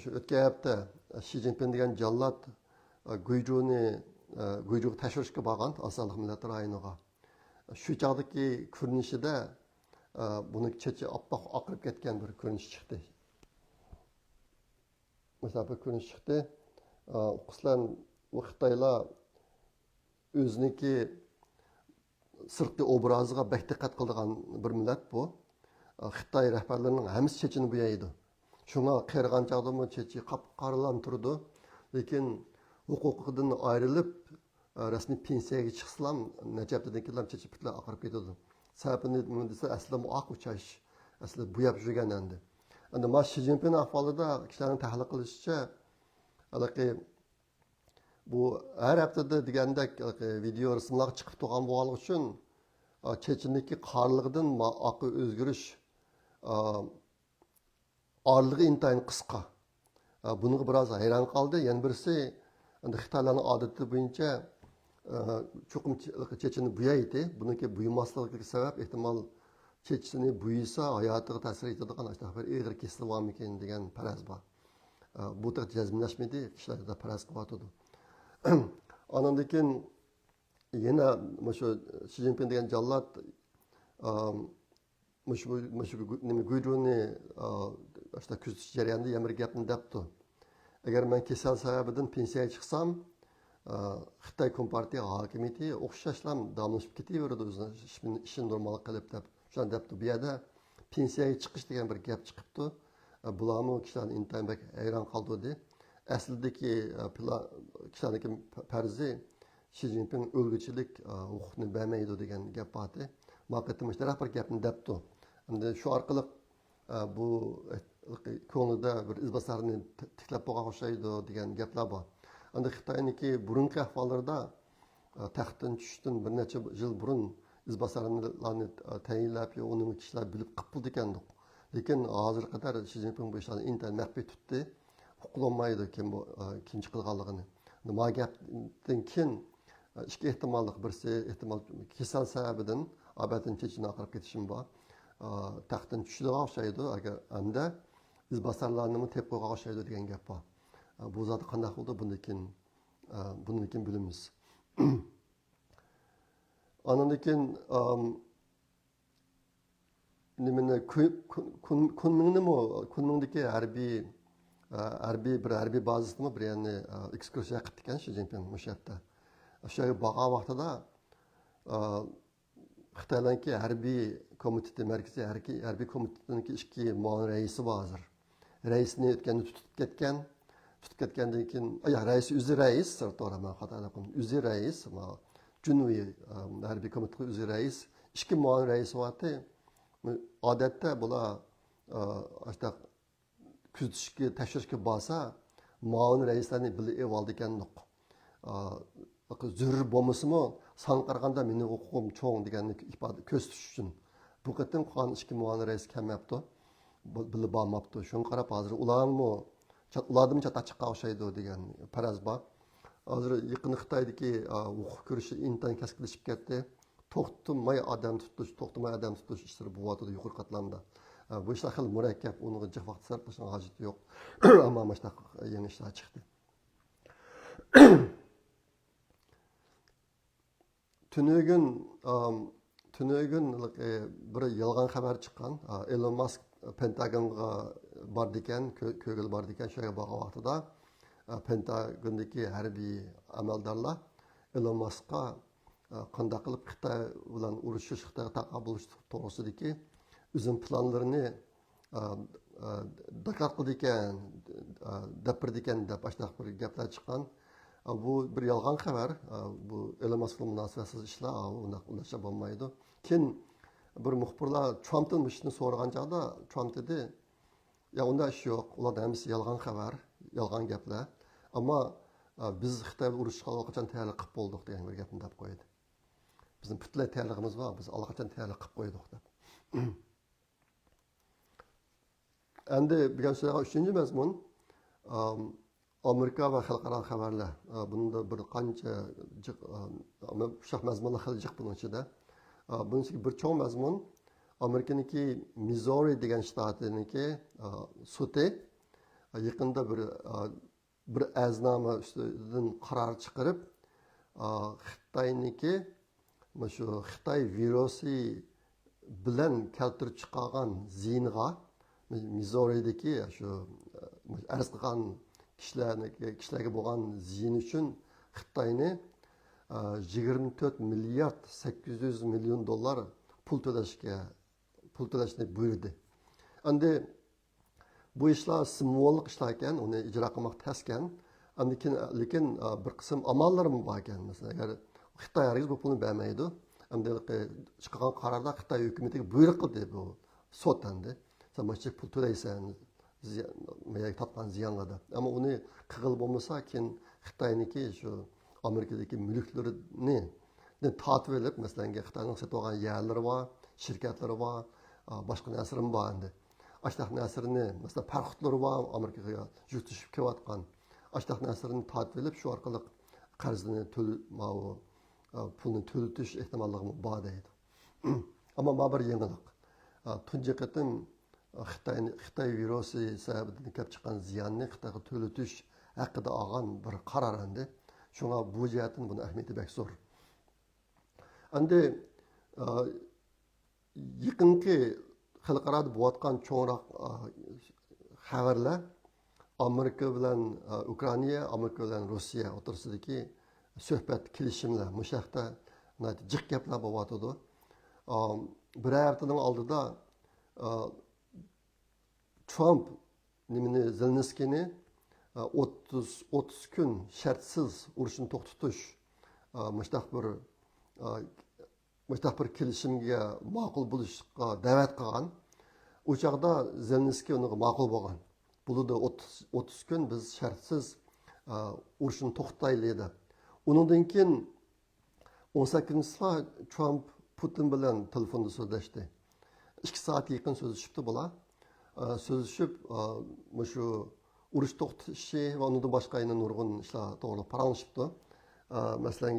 شۇ ئۆتكەن ھەپتە شى جىنپىڭ دېگەن جاللات، ئا، گۇيجۇنى، ئا، گۇيجۇغا تەكشۈرۈشكە بارغان ئاز سانلىق مىللەتلەر رايونىغا. شۇ چاغدىكى كۆرۈنۈشىدە، ئا، بۇنىڭ چېچى ئاپئاق ئاقىرىپ كەتكەن بىر كۆرۈنۈش چىقتى. مۇشۇنداق بىر كۆرۈنۈش چىقتى. ئا، ئۇقىسىلەن، ئۇ خىتايلار ئۆزىنىڭكى سىرتقى ئوبرازىغا بەك دىققەت قىلىدىغان بىر مىللەت بۇ. خىتاي رەھبەرلىرىنىڭ ھەممىسى چېچىنى بويايدۇ. شۇڭا قېرىغان چاغدىمۇ چېچى قاپقارىلام تۇرىدۇ. لېكىن ھوقۇقىدىن ئايرىلىپ، رەسمىي پېنسىيەگە چىقسىلام، نەچچە ھەپتىدىن كېيىنلا چېچى پۈتۈنلەي ئاقىرىپ كېتىدۇ. سەۋەبى نېمە دېسە، ئەسلىدە ئاق ئۇ چاچ. ئەسلىدە بوياپ يۈرگەن ئەمدى. ئەمدى ما شى جىنپىڭ ئەھۋالىدا كىشىلەرنىڭ تەھلىل قىلىشىچە، ھېلىقى بۇ ھەر ھەپتىدە دېگەندەك ۋىدېئو رەسىملەرگە چىقىپ تۇرغان بولغانلىقى ئۈچۈن، ئا، چېچىندىكى قارىلىقىدىن ما-، ئاققا ئۆزگىرىش، ئا، ئارىلىقى ئىنتايىن قىسقا. ئا، بۇنىڭغا بىراز ھەيران قالدى. يەنە بىرسى، ئەمدى خىتايلارنىڭ ئادىتى بويىچە، ئا، چوقۇم چې-، چېچىنى بويايتتى. بۇنىڭكى بويىماسلىقىدىكى سەۋەب، ئېھتىمال، چېچىنى بويىسا ھاياتىغا تەسىر يېتىدىغان ئاشۇنداق بىر ئېغىر كېسىلى بارمىكىن دېگەن پەرەز بار. ئە، بۇ تېخى جەزملەشمىدى، كىشىلەر پەرەز قىلىۋاتىدۇ. ئانىڭدىن كېيىن يەنە مۇشۇ شى جىنپىڭ دېگەن جاللات، ئا، مۇشۇ، مۇشۇ گۇ-، نېمە، گۇيجۇنى، ئا، ئاشۇنداق كۆزىتىش جەريانىدا يەنە بىر گەپنى دەپتۇ. ئەگەر مەن كېسەل سەۋەبىدىن پېنسىيەگە چىقسام، ئا، خىتاي كومپارتىيە ھاكىمىيىتى ئوخشاشلا داۋاملىشىپ كېتىۋېرىدۇ، ئۆزىنىڭ ئىشىنى، ئىشىنى نورمال قىلىپ دەپ، شۇنداق دەپتۇ. بۇ يەردە پېنسىيەگە چىقىش دېگەن بىر گەپ چىقىپتۇ. ئە، بۇلارمۇ كىشىلەرنى ئىنتايىن بەك ھەيران قالدۇردى. ئەسلىدىكى، ئە، پىلان، كىشىلەرنىڭكى پەرىزى شى جىنپىڭ ئۆلگۈچىلىك، ئە، ھوقۇقنى بەرمەيدۇ دېگەن گەپ بارتى. ما قېتىم مۇشۇنداق بىر گەپنى دەپتۇ. ئەمدى شۇ ئارقىلىق، ئە، بۇ، ئە، كۆڭلىدە بىر ئىزباسارنى تىكلەپ بولغان ئوخشايدۇ دېگەن گەپلەر بار. ئەمدى خىتاينىڭكى بۇرۇنقى ئەھۋاللىرىدا، ئە، تەختتىن چۈشۈشتىن بىر نەچچە يىل بۇرۇن ئىزباسارلارنى، ئە، تەيىنلەپ، ئۇنى كىشىلەر بىلىپ قىلىپ بولىدىكەندۇق. لېكىن ھازىرغا قەدەر شى جىنپىڭ بۇ ئىشلارنى ئىنتايىن مەخپىي تۇتتى. ئۇقۇلالمايدۇ كىم بۇ، ئە، كىم چىقىدىغانلىقىنى. ما گەپتىن كېيىن، ئە، ئىككى ئېھتىماللىق، بىرسى ئېھتىمال كېسەل سەۋەبىدىن ئابەتتىن چېچىنى ئاقىرىپ كېتىشىمۇ بار. ئە، تەختتىن چۈشىدىغان ئوخشايدۇ، ئەگەر ئەمدى ئىزباسارلارنىمۇ تېپىپ قويغان ئوخشايدۇ دېگەن گەپ بار. ئە، بۇ زادى قانداق بولىدۇ، بۇندىن كېيىن، ئە، بۇندىن كېيىن بىلىمىز. ئاندىن كېيىن، ئام، نېمىنى، كۇ-، كۇن-، كۇن-، كۇنمىڭنىمۇ، كۇنمىڭدىكى ھەربىي، ئە، ھەربىي، بىر ھەربىي بازىسىنىمۇ بىر يەرنى، ئە، ئېكسكۇرسىيە قىپتىكەن شى جىنپىڭ مۇشۇ ھەپتە. شۇ يەرگە بارغان ۋاقتىدا، ئە، خىتايلارنىڭكى ھەربىي كومىتېتى، مەركىزىي ھەربىي، ھەربىي كومىتېتىنىڭكى ئىككى مۇئاۋىن رەئىسى بار ھازىر. رەئىسنى ئۆتكەندە تۇتۇپ كەتكەن. تۇتۇپ كەتكەندىن كېيىن، ئايا، رەئىس ئۆزى رەئىس، سىرتتا ئورۇن خاتا ئەدەپ قويدۇم. ئۆزى رەئىس، ما، جۇنۋى، ئە، ھەربىي كومىتېتقا ئۆزى رەئىس، ئىككى مۇئاۋىن رەئىسى بارتى. ئادەتتە بۇلار، ئە، ئاشتاق كۆزىتىشكە، تەكشۈرۈشكە بارسا، مۇئاۋىن رەئىسلەرنى بىللە ئېلىۋالىدىكەندۇق. ئا، زۆرۈر بولمىسىمۇ، ساڭا قارىغاندا مېنىڭ ھوقۇقۇم چوڭ دېگەننى ئىپادە، كۆرسىتىش ئۈچۈن. بۇ قېتىم قالغان ئىككى مۇئاۋىن رەئىس كەلمەپتۇ. بۇ-، بىللە بارماپتۇ. شۇڭا قاراپ، ھازىر ئۇلارمۇ چات-، ئۇلاردىنمۇ چاتاق چىققان ئوخشايدۇ دېگەن پەرەز بار. ھازىر يېقىن خىتايدىكى، ئا، ھوقۇق كۈرىشى ئىنتايىن كەسكىنلىشىپ كەتتى. توختىماي ئادەم تۇتۇش، توختىماي ئادەم تۇتۇش ئىشلىرى بولۇۋاتىدۇ يۇقىرى قاتلامدا. ئا، بۇ ئىشلار خېلى مۇرەككەپ، ئۇنىڭغا جىق ۋاقىت سەرپ قىلىشنىڭ ھاجىتى يوق. ئەمما مۇشۇنداق يېڭى ئىشلار چىقتى. تۈنۈگۈن، ئام، تۈنۈگۈن، ئى، بىر يالغان خەۋەر چىققان. ئا، ئېلون ماسك پېنتاگونغا باردىكەن، كۆ-، كۆرگىلى باردىكەن، شۇ يەرگە بارغان ۋاقتىدا، ئا، پېنتاگوندىكى ھەربىي ئەمەلدارلار ئېلون ماسكقا، ئا، قانداق قىلىپ خىتاي بىلەن ئۇرۇشۇش، خىتايغا تاقابىل تۇرۇش توغرىسىدىكى ئۆزىنىڭ پىلانلىرىنى، ئا، ئا، دوكلات قىلىدىكەن، ئا، دەپ بېرىدىكەن دەپ ئاشۇنداق بىر گەپلەر چىققان. ئا، بۇ بىر يالغان خەۋەر. ئا، بۇ ئېلون ماسك بىلەن مۇناسىۋەتسىز ئىشلار، ئا، ئۇنداق، ئۇنداقچە بولمايدۇ. كېيىن بىر مۇخبىرلار ترامپتىن مۇشۇنى سورىغان چاغدا ترامپ دېدى، يا، ئۇنداق ئىش يوق، ئۇلارنىڭ ھەممىسى يالغان خەۋەر، يالغان گەپلەر. ئەمما، ئا، بىز خىتاي بىلەن ئۇرۇشۇشقا ئاللىقاچان تەييارلىق قىلىپ بولدۇق دېگەن بىر گەپنى دەپ قويدى. بىزنىڭ پۈتۈنلەي تەييارلىقىمىز بار، بىز ئاللىقاچان تەييارلىق قىلىپ قويدۇق دەپ. ئەمدى بۈگۈن سۆزلەيدىغان ئۈچىنچى مەزمۇن، ئام، ئامېرىكا ۋە خەلقئارا خەۋەرلەر. ئا، بۇنىڭدا بىر قانچە جىق، ئا، ئۇششاق مەزمۇنلار خېلى جىق بۇنىڭ ئىچىدە. ئا، بۇنىڭ ئىچىدىكى بىر چوڭ مەزمۇن ئامېرىكىنىڭكى مىزورى دېگەن شتاتىنىڭكى، ئا، سوتى، ئا، يېقىندا بىر، ئا، بىر ئەھدىنامە ئۈستىدىن قارار چىقىرىپ، ئا، خىتاينىڭكى مۇشۇ خىتاي ۋىرۇسى بىلەن كەلتۈرۈپ چىقارغان زىيىنىغا، مىزورىدىكى شۇ، ئە، ئەرز قىلغان كىشىلەرنىڭ، كىشىلەرگە بولغان زىيىنى ئۈچۈن خىتاينى، ئە، يىگىرمە تۆت مىليارد سەككىز يۈز مىليون دوللار پۇل تۆلەشكە، پۇل تۆلەشنى بۇيرۇدى. ئەمدى بۇ ئىشلار سىمۋوللۇق ئىشلار ئىكەن، ئۇنى ئىجرا قىلماق تەسكەن. ئاندىن كېيىن، لېكىن، ئا، بىر قىسىم ئاماللىرىمۇ بار ئىكەن. مەسىلەن، ئەگەر خىتاي ھەرگىز بۇ پۇلنى بەرمەيدۇ، ئەمدى ھېلىقى چىقارغان قاراردا خىتاي ھۆكۈمىتىگە بۇيرۇق قىلدى بۇ سوت ئەمدى. سەن مۇشۇنچە پۇل تۆلەيسەن، زىيان، تارتقان زىيانغا دەپ. ئەمما ئۇنى قىلغىلى بولمىسا، كېيىن خىتاينىڭكى شۇ ئامېرىكىدىكى مۈلۈكلىرىنى تارتىۋېلىپ، مەسىلەن، خىتاينىڭ سېتىۋالغان يەرلىرى بار، شىركەتلىرى بار، ئا، باشقا نەرسىلىرىمۇ بار ئەمدى. ئاشتاق نەرسىلىرىنى، مەسىلەن، پاراخوتلىرى بار، ئامېرىكىغا يۈك تېشىپ كېلىۋاتقان. ئاشتاق نەرسىلىرىنى تارتىۋېلىپ، شۇ ئارقىلىق قەرزنى تۆل-، ماۋۇ، ئا، پۇلنى تۆلىتىش ئېھتىماللىقىمۇ بار دەيدۇ. ئەمما مانا بىر يېڭىلىق. ئا، تۇنجى قېتىم خىتاينى، خىتاي ۋىرۇسى سەۋەبىدىن كەپ چىققان زىياننى خىتايغا تۆلىتىش ھەققىدە ئالغان بىر قارار ئەمدى. شۇڭا بۇ جەھەتتىن بۇنىڭ ئەھمىيىتى بەك زور. ئەمدى، ئا، يېقىنقى خەلقئارادا بولۇۋاتقان چوڭراق، ئا، خەۋەرلەر ئامېرىكا بىلەن، ئا، ئۇكرائىنا، ئامېرىكا بىلەن روسىيە ئوتتۇرىسىدىكى سۆھبەت، كېلىشىملەر، مۇشۇ ھەقتە ناھايىتى جىق گەپلەر بولۇۋاتىدۇ. ئا، بىرەر ھەپتىنىڭ ئالدىدا، ئا، ترامپ نېمىنى، زېلېنسكىينى، ئا، ئوتتۇز، ئوتتۇز كۈن شەرتسىز ئۇرۇشنى توختىتىش، ئا، مۇشۇنداق بىر، ئا، مۇشۇنداق بىر كېلىشىمگە ماقۇل بولۇشقا دەۋەت قىلغان. ئۇ چاغدا زېلېنسكىي ئۇنىڭغا ماقۇل بولغان. بولىدۇ، ئوتتۇز، ئوتتۇز كۈن بىز شەرتسىز، ئە، ئۇرۇشنى توختىتايلى دەپ. ئۇنىڭدىن كېيىن ئون سەككىزىنچى ترامپ پۇتىن بىلەن تېلېفوندا سۆزلەشتى. ئىككى سائەتكە يېقىن سۆزلىشىپتۇ بۇلار. ئە، سۆزلىشىپ، ئە، مۇشۇ ئۇرۇش توختىشى ۋە ئۇنىڭدىن باشقا يەنە نۇرغۇن ئىشلار توغرىلىق پاراڭلىشىپتۇ. ئە، مەسىلەن،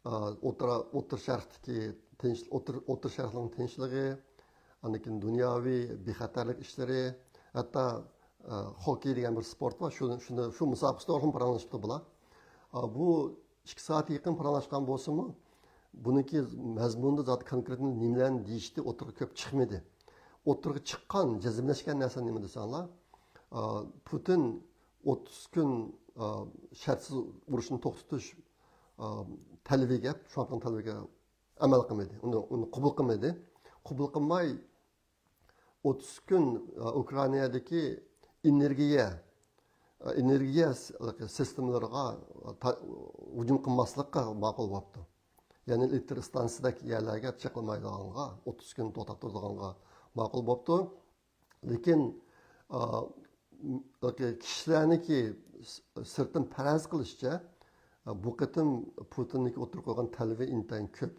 ئوتتۇرا، ئوتتۇرا شەرقتىكى تىنچ-، ئوتتۇرا، ئوتتۇرا شەرقنىڭ تىنچلىقى، ئاندىن كېيىن دۇنياۋى بىخەتەرلىك ئىشلىرى، ھەتتا، ئە، خوككېي دېگەن بىر سپورت بار، شۇ، شۇنى، شۇ مۇسابىقىسى توغرىسىمۇ پاراڭلىشىپتۇ بۇلار. ئە، بۇ ئىككى سائەت يېقىن پاراڭلاشقان بولسىمۇ، بۇنىڭكى مەزمۇنىدا زادى كونكرېتنى نېمىلەرنى دېيىشتى ئوتتۇرىغا كۆپ چىقمىدى. ئوتتۇرىغا چىققان، جەزملەشكەن نەرسە نېمە دېسەڭلار، ئە، پۇتىن ئوتتۇز كۈن، ئە، شەرتسىز ئۇرۇشنى توختىتىش، ئە، تەلىپىگە، ترامپنىڭ تەلىپىگە ئەمەل قىلمىدى. ئۇنى، ئۇنى قوبۇل قىلمىدى. قوبۇل قىلماي، ئوتتۇز كۈن، ئە، ئۇكرائىنادىكى ئېنېرگىيە، ئە، ئېنېرگىيە س-، سىستېمىلىرىغا تا-، ھۇجۇم قىلماسلىققا ماقۇل بوپتۇ. يەنى ئېلېكتر ئىستانسىسىدەك يەرلەرگە چېقىلمايدىغانغا، ئوتتۇز كۈن توختاپ تۇرىدىغانغا ماقۇل بوپتۇ. لېكىن، ئا، كىشىلەرنىڭكى س-، سىرتتىن پەرەز قىلىشىچە، بۇ قېتىم پۇتىننىڭكى ئوتتۇرىغا قويغان تەلىپى ئىنتايىن كۆپ.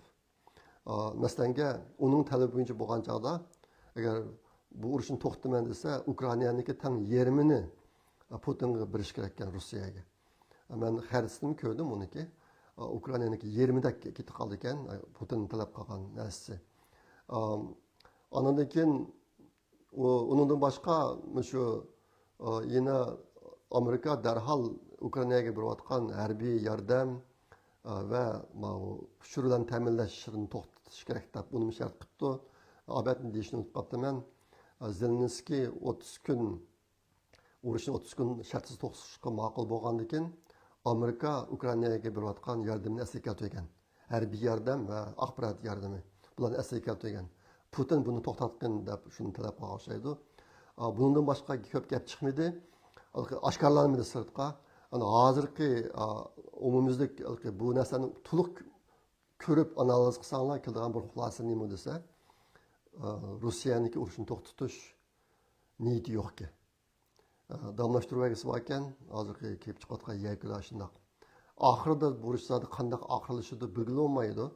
ئا، مەسىلەنگە، ئۇنىڭ تەلىپى بويىچە بولغان چاغدا، ئەگەر بۇ ئۇرۇشنى توختىتىمەن دېسە، ئۇكرائىنانىڭكى تەڭ يېرىمىنى، ئا، پۇتىنغا بېرىش كېرەككەن، روسىيەگە. ئا، مەن خەرىتىسىنى كۆردۈم ئۇنىڭكى. ئا، ئۇكرائىنانىڭكى يېرىمىدەك كېتىپ قالىدىكەن، ئا، پۇتىن تەلەپ قىلغان نەرسىسى. ئا، ئاندىن كېيىن ئۇ، ئۇنىڭدىن باشقا، مۇشۇ، ئا، يەنە ئامېرىكا دەرھال ئۇكرائىناگە بېرىۋاتقان ھەربىي ياردەم، ئا، ۋە ماۋۇ ئۇچۇر بىلەن تەمىنلەشنى توختىتىش كېرەك دەپ، ئۇنىمۇ شەرت قىپتۇ. ئاۋەتنى دېيىشنى ئۇنتۇپ قاپتىمەن. ئا، زېلېنسكىي ئوتتۇز كۈن، ئۇرۇشنى ئوتتۇز كۈن شەرتسىز توختىتىشقا ماقۇل بولغاندىكىن، ئامېرىكا ئۇكرائىناگە بېرىۋاتقان ياردىمىنى ئەسلىگە كەلتۈرگەن. ھەربىي ياردەم ۋە ئاخبارات ياردىمى، بۇلارنى ئەسلىگە كەلتۈرگەن. پۇتىن بۇنى توختاتقىن دەپ شۇنى تەلەپ قىلغان ئوخشايدۇ. ئا، بۇنىڭدىن باشقا كۆپ گەپ چىقمىدى. ئاشكارىلانمىدى سىرتقا. ئەنە ھازىرقى، ئا، ئومۇميۈزلۈك بۇ نەرسىنى تولۇق كۆرۈپ ئانالىز قىلساڭلار كېلىدىغان بىر خۇلاسە نېمە دېسە، ئا، روسىيەنىڭكى ئۇرۇشنى توختىتىش نىيىتى يوقكەن. ئە، داۋاملاشتۇرۇۋەرگۈسى باركەن، ھازىرقى كېلىپ چىقىۋاتقان يەكۈنلەر شۇنداق. ئاخىرىدا بۇ ئۇرۇش زادى قانداق ئاخىرلىشىدۇ بىلگىلى بولمايدۇ.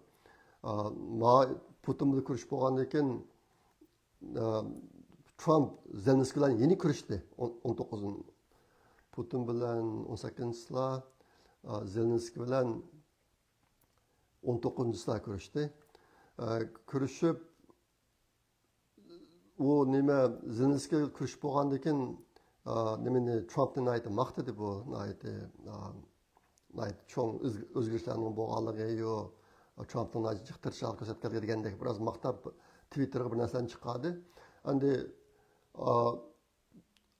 ئە، ما-، پۇتىن بىلەن كۆرۈشۈپ بولغاندىن كېيىن، ئە، ترامپ زېلېنسكىي بىلەن يەنە كۆرۈشتى. ئون، ئون توققۇزىنچى، پۇتىن بىلەن ئون سەككىزىنچىسىلا، ئە، زېلېنسكىي بىلەن ئون توققۇزىنچىسىلا كۆرۈشتى. ئە، كۆرۈشۈپ، ئۇ نېمە، زېلېنسكىي كۆرۈشۈپ بولغاندىن كېيىن، ئا، نېمىنى، ترامپنى ناھايىتى ماختىدى بۇ، ناھايىتى، ئا، ناھايىتى چوڭ ئۆز-، ئۆزگىرىشلەرنىڭ بولغانلىقى، يو، ترامپنىڭ ناھايىتى جىق تىرىشچانلىق كۆرسەتكەنلىكى دېگەندەك بىراز ماختاپ، تىۋىتتېرغا بىر نەرسىلەرنى چىقاردى. ئەمدى، ئا،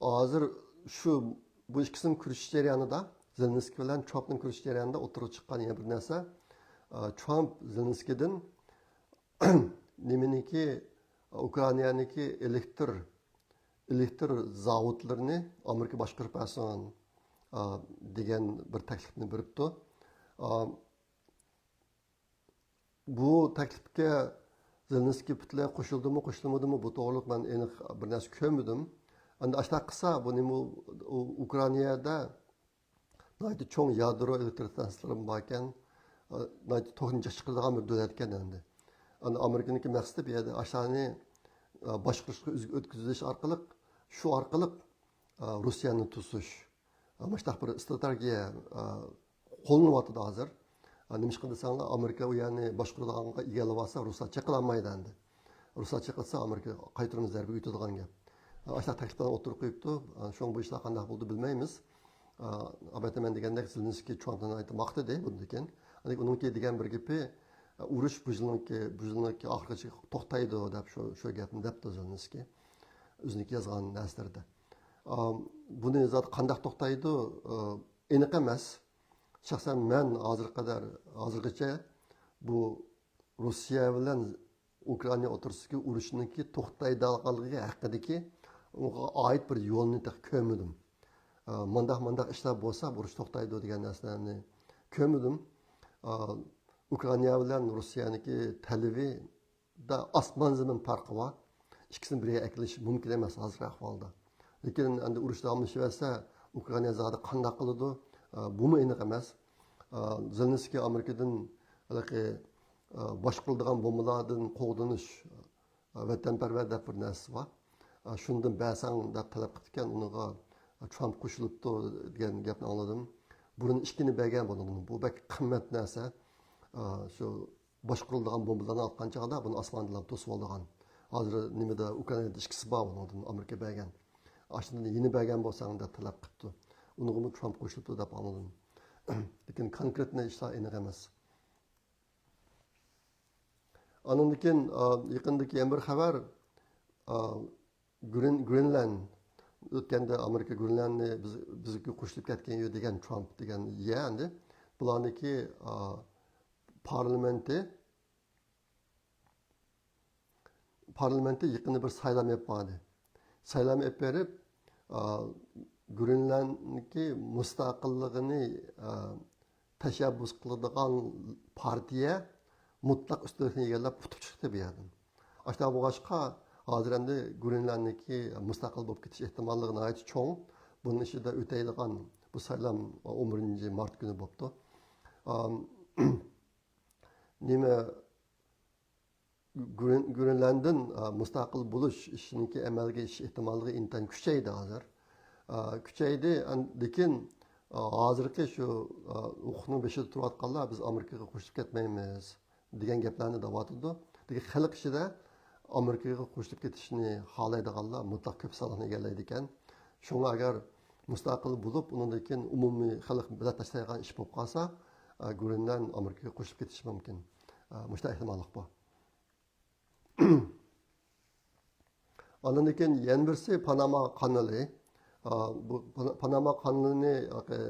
ھازىر شۇ، بۇ ئىككىسىنىڭ كۆرۈشۈش جەريانىدا، زېلېنسكىي بىلەن ترامپنىڭ كۆرۈشۈش جەريانىدا ئوتتۇرىغا چىققان يەنە بىر نەرسە، ئا، ترامپ زېلېنسكىيدىن نېمىنىڭكى، ئۇكرائىنانىڭكى ئېلېكتر، ئېلېكتر زاۋۇتلىرىنى ئامېرىكا باشقۇرۇپ بەرسۇن، ئا، دېگەن بىر تەكلىپنى بېرىپتۇ. ئا، بۇ تەكلىپكە زېلېنسكىي پۈتۈنلەي قوشۇلدىمۇ، قوشۇلمىدىمۇ، بۇ توغرىلىق مەن ئېنىق بىر نەرسە كۆرمىدىم. ئەمدى ئاشۇنداق قىلسا، بۇ نېمە، ئۇ، ئۇكرائىنادا ناھايىتى چوڭ يادرو ئېلېكتر ئىستانسىيەلىرىمۇ باركەن، ناھايىتى توكنى جىق چىقىرىدىغان بىر دۆلەتكەن ئەمدى. ئەمدى ئامېرىكىنىڭكى مەقسىتى بۇ يەردە ئاشۇلارنى، باشقۇرۇشقا ئۆتكۈزۈش ئارقىلىق، شۇ ئارقىلىق، روسىيەنى توسۇش. مۇشۇنداق بىر ئىستراتېگىيە، قوللىنىۋاتىدۇ ھازىر. نېمىشقا دېسەڭلار، ئامېرىكا ئۇ يەرنى باشقۇرىدىغانغا ئىگىلىۋالسا، رۇسلار چېقىلالمايدۇ ئەمدى. رۇسلار چېقىلسا، ئامېرىكا قايتۇرما زەربە يېتىدىغان گەپ. ئاشۇنداق تەكلىپلەرنى ئوتتۇرىغا قويۇپتۇ. شۇڭا بۇ ئىشلار قانداق بولىدۇ بىلمەيمىز. ئەلۋەتتە، مەن دېگەندەك، زېلېنسكىي ترامپنى ناھايىتى ماختىدى بۇندىن كېيىن. لېكىن ئۇنىڭكى دېگەن بىر گېپى، ئۇرۇش بۇ يىلنىڭكى، بۇ يىلنىڭكى ئاخىرىغىچە توختايدۇ دەپ شۇ، شۇ گەپنى دەپتۇ زېلېنسكىي ئۆزىنىڭكى يازغان نەرسىلىرىدە. بۇنى زادى قانداق توختايدۇ، ئېنىق ئەمەس. شەخسەن مەن ھازىرغا قەدەر، ھازىرغىچە بۇ روسىيە بىلەن ئۇكرائىنا ئوتتۇرىسىدىكى ئۇرۇشنىڭكى توختايدىغانلىقى ھەققىدىكى ئۇنىڭغا ئائىت بىر يولنى تېخى كۆرمىدىم. ئە، مانداق، مانداق ئىشلار بولسا، ئۇرۇش توختايدۇ دېگەن نەرسىلەرنى كۆرمىدىم. ئە، ئۇكرائىنا بىلەن روسىيەنىڭكى تەلىپىدا ئاسمان زېمىن پەرقى بار. ئىككىسىنى بىرگە ئەكېلىش مۇمكىن ئەمەس ھازىرقى ئەھۋالدا. لېكىن ئەمدى ئۇرۇش داۋاملىشىۋەرسە، ئۇكرائىنا زادى قانداق قىلىدۇ؟ ئە، بۇمۇ ئېنىق ئەمەس. ئە، زېلېنسكىي ئامېرىكىدىن ھېلىقى، ئە، باشقۇرۇلىدىغان بومبىلاردىن قوغدىنىش، ئە، ۋەتەنپەرۋەر دەپ بىر نەرسىسى بار. ئە، شۇندىن بەرسەڭ دەپ تەلەپ قىپتىكەن، ئۇنىڭغا ترامپ قوشۇلۇپتۇ دېگەن گەپنى ئاڭلىدىم. بۇرۇن ئىككىنى بەرگەن بۇنىڭدىن. بۇ بەك قىممەت نەرسە. ئە، شۇ باشقۇرۇلىدىغان بومبىلارنى ئاتقان چاغدا بۇنى ئاسماندىلا توسۇۋالىدىغان. ھازىر نېمىدە ئۇكرائىنادا ئىككىسى بار ئۇنىڭدىن ئامېرىكا بەرگەن. ئاشۇندىن يېنى بەرگەن بولساڭ دەپ تەلەپ قىپتۇ. ئۇنىڭغىمۇ ترامپ قوشۇلۇپتۇ دەپ ئاڭلىدىم. لېكىن كونكرېتنى ئىشلار ئېنىق ئەمەس. ئاندىن كېيىن، ئا، يېقىندىكى يەنە بىر خەۋەر، ئا، گرىن-، گرىنلاند. ئۆتكەندە ئامېرىكا گرىنلاندنى بىز، بىزگە قوشۇلۇپ كەتكەن يۇ دېگەن ترامپ دېگەن يە ئەمدى. بۇلارنىڭكى، ئا، پارلامېنتى، پارلامېنتى يېقىندا بىر سايلام ئېلىپ باردى. سايلام ئېلىپ بېرىپ، ئا، گرىنلاندنىڭكى مۇستەقىللىقىنى، ئا، تەشەببۇس قىلىدىغان پارتىيە مۇتلەق ئۈستۈنلۈكنى ئىگىلەپ ئۇتۇپ چىقتى بۇ يەردىن. ئاشۇنداق بولغاچقا، ھازىر ئەمدى گرىنلاندنىڭكى مۇستەقىل بولۇپ كېتىش ئېھتىماللىقى ناھايىتى چوڭ. بۇنىڭ ئىچىدە ئۆتەيدىغان بۇ سايلام ئون بىرىنچى مارت كۈنى بوپتۇ. ئام، نېمە، گرىن-، گرىنلانددىن، ئا، مۇستەقىل بولۇش ئىشىنىڭكى ئەمەلگە ئېشىش ئېھتىماللىقى ئىنتايىن كۈچەيدى ھازىر. ئا، كۈچەيدى، ئەن-، لېكىن، ئا، ھازىرقى شۇ، ئا، ھوقۇقنىڭ بېشىدا تۇرۇۋاتقانلار بىز ئامېرىكىغا قوشۇلۇپ كەتمەيمىز دېگەن گەپلەرنى دەۋاتىدۇ. لېكىن خەلق ئىچىدە ئامېرىكىغا قوشۇلۇپ كېتىشنى خالايدىغانلار مۇتلەق كۆپ سانلىقنى ئىگىلەيدىكەن. شۇڭا ئەگەر مۇستەقىل بولۇپ، ئۇنىڭدىن كېيىن ئومۇمىي خەلق بېلەت تاشلايدىغان ئىش بولۇپ قالسا، ئا، گرىنلاند ئامېرىكىغا قوشۇلۇپ كېتىشى مۇمكىن. ئا، مۇشۇنداق ئېھتىماللىق بار. ئاندىن كېيىن يەنە بىرسى پاناما قانىلى. ئا، بۇ پانا-، پاناما قانىلىنى،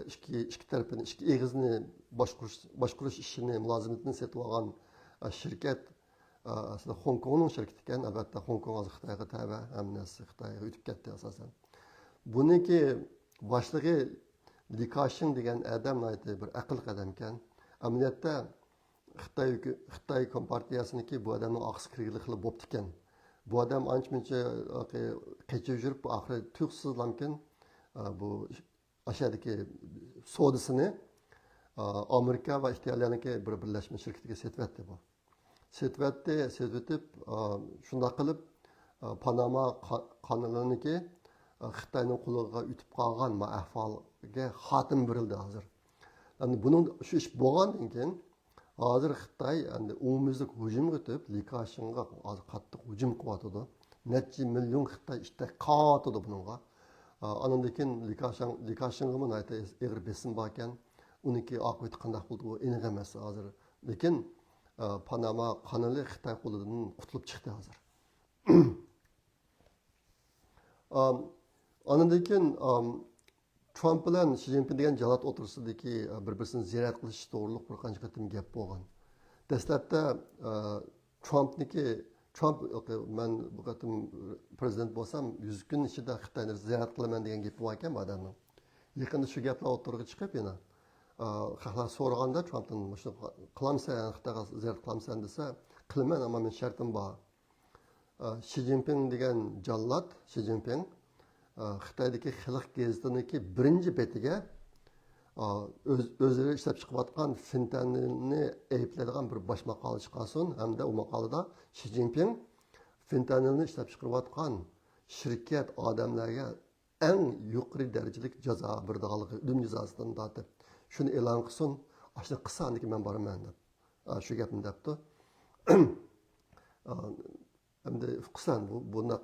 ئىككى، ئىككى تەرىپىنى، ئىككى ئېغىزنى باشقۇرۇش، باشقۇرۇش ئىشىنى، مۇلازىمىتىنى سېتىۋالغان، ئا، شىركەت، ئا، ئەسلى خوڭكوڭنىڭ شىركىتى ئىكەن. ئەلۋەتتە، خوڭكوڭ ھازىر خىتايغا تەۋە، ھەممە نەرسە خىتايغا ئۆتۈپ كەتتى ئاساسەن. بۇنىڭكى باشلىقى لى كاشىڭ دېگەن ئادەم ناھايىتى بىر ئەقىللىق ئادەمكەن. ئەمەلىيەتتە، خىتاي ھۆكۈ-، خىتاي كومپارتىيەسىنىڭكى بۇ ئادەمنىڭ ئارقىسىغا كىرگىلى خېلى بوپتىكەن. بۇ ئادەم ئانچە-مۇنچە قېچىپ يۈرۈپ، بۇ ئاخىرى تۇيۇقسىزلامكىن، ئا، بۇ ئاشۇ يەردىكى سودىسىنى، ئا، ئامېرىكا ۋە ئىتالىيەنىڭكى بىر بىرلەشمە شىركىتىگە سېتىۋەتتى بۇ. سېتىۋەتتى، سېتىۋېتىپ، ئا، شۇنداق قىلىپ، ئا، پاناما قا-، قانىلىنىڭكى، ئا، خىتاينىڭ قولىغا ئۆتۈپ قالغان ما ئەھۋالغا خاتىمە بېرىلدى ھازىر. ئەمدى بۇنىڭ، شۇ ئىش بولغاندىن كېيىن، ھازىر خىتاي ئەمدى ئومۇميۈزلۈك ھۇجۇمغا ئۆتۈپ، لى كاشىڭغا ھازىر قاتتىق ھۇجۇم قىلىۋاتىدۇ. نەچچە مىليون خىتاي ئىشتە قاتىدۇ بۇنىڭغا. ئا، ئانىڭدىن كېيىن لى كاشىڭ، لى كاشىڭغىمۇ ناھايىتى ئېغىر بېسىم باركەن. ئۇنىڭكى ئاقىۋىتى قانداق بولىدۇ، ئېنىق ئەمەس ھازىر. لېكىن، ئا، پاناما قانىلى خىتاي قولىدىن قۇتۇلۇپ چىقتى ھازىر. ئام، ئاندىن كېيىن، ئام، ترامپ بىلەن شى جىنپىڭ دېگەن جاللات ئوتتۇرىسىدىكى، ئە، بىر-بىرسىنى زىيارەت قىلىش توغرۇلۇق بىر قانچە قېتىم گەپ بولغان. دەسلەپتە، ئە، ترامپنىكى، ترامپ، مەن بۇ قېتىم پرېزىدېنت بولسام، يۈز كۈن ئىچىدە خىتاينى زىيارەت قىلىمەن دېگەن گېپى بار ئىكەن بۇ ئادەمنىڭ. يېقىندا شۇ گەپلەر ئوتتۇرىغا چىقىپ يەنە، ئە، خەقلەر سورىغاندا ترامپتىن، مۇشۇنى قىلامسەن، خىتايغا زىيارەت قىلامسەن دېسە، قىلىمەن، ئەمما مېنىڭ شەرتىم بار. ئا، شى جىنپىڭ دېگەن جاللات، شى جىنپىڭ، ئا، خىتايدىكى خەلق گېزىتىنىڭكى بىرىنچى بېتىگە، ئا، ئۆز-، ئۆزلىرى ئىشلەپ چىقىۋاتقان فېنتانىلنى ئەيىبلەيدىغان بىر باش ماقالە چىقارسۇن ھەمدە ئۇ ماقالىدا شى جىنپىڭ فېنتانىلنى ئىشلەپ چىقىرىۋاتقان شىركەت ئادەملەرگە ئەڭ يۇقىرى دەرىجىلىك جازا بېرىدىغانلىقى، ئۆلۈم جازاسىدىن تارتىپ، شۇنى ئېلان قىلسۇن، ئاشۇنى قىلسا، ئاندىن كېيىن مەن بارىمەن دەپ، ئا، شۇ گەپنى دەپتۇ. ئا، ئەمدى ئۇقىسەن، بۇ، بۇنداق،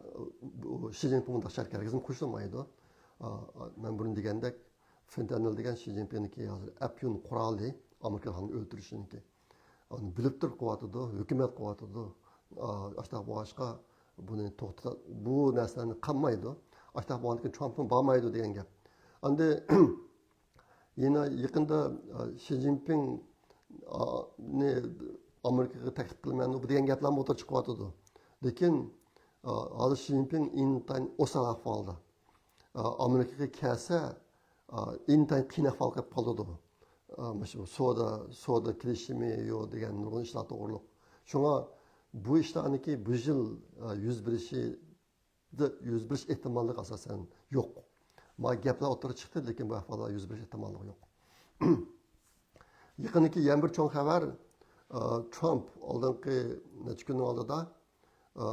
بۇ شى جىنپىڭ بۇنداق شەرتكە ھەرگىزمۇ قوشۇلمايدۇ. ئا، مەن بۇرۇن دېگەندەك، فېنتانىل دېگەن شى جىنپىڭنىڭكى ھازىر ئەپيۈن قورالى، ئامېرىكا خەلقىنى ئۆلتۈرۈشنىڭكى. ئۇنى بىلىپ تۇرۇپ قىلىۋاتىدۇ، ھۆكۈمەت قىلىۋاتىدۇ. ئا، ئاشۇنداق بولغاچقا، بۇنى توختىتا-، بۇ نەرسىلەرنى قىلمايدۇ. ئاشۇنداق بولغاندىكىن ترامپمۇ بارمايدۇ دېگەن گەپ. ئەمدى يەنە يېقىندا، ئا، شى جىنپىڭ، ئا، نى ئامېرىكىغا تەكلىپ قىلىمەن دېگەن گەپلەرمۇ ئوتتۇرىغا چىقىۋاتىدۇ. لېكىن، ئا، ھازىر شى جىنپىڭ ئىنتايىن ئوسال ئەھۋالدا. ئا، ئامېرىكىغا كەلسە، ئا، ئىنتايىن قىيىن ئەھۋالغا كېلىپ قالىدۇ. ئا، مۇشۇ سودا، سودا كېلىشىمى يوق دېگەن نۇرغۇن ئىشلار توغرۇلۇق. شۇڭا بۇ ئىشلارنىڭكى بۇ يىل، ئا، يۈز بېرىشى يۈز بېرىش ئېھتىماللىقى ئاساسەن يوق. ما گەپلەر ئوتتۇرىغا چىقتى، لېكىن بۇ ئەھۋاللار يۈز بېرىش ئېھتىماللىقى يوق. يېقىندىكى يەنە بىر چوڭ خەۋەر، ئا، ترامپ ئالدىنقى نەچچە كۈننىڭ ئالدىدا، ئا،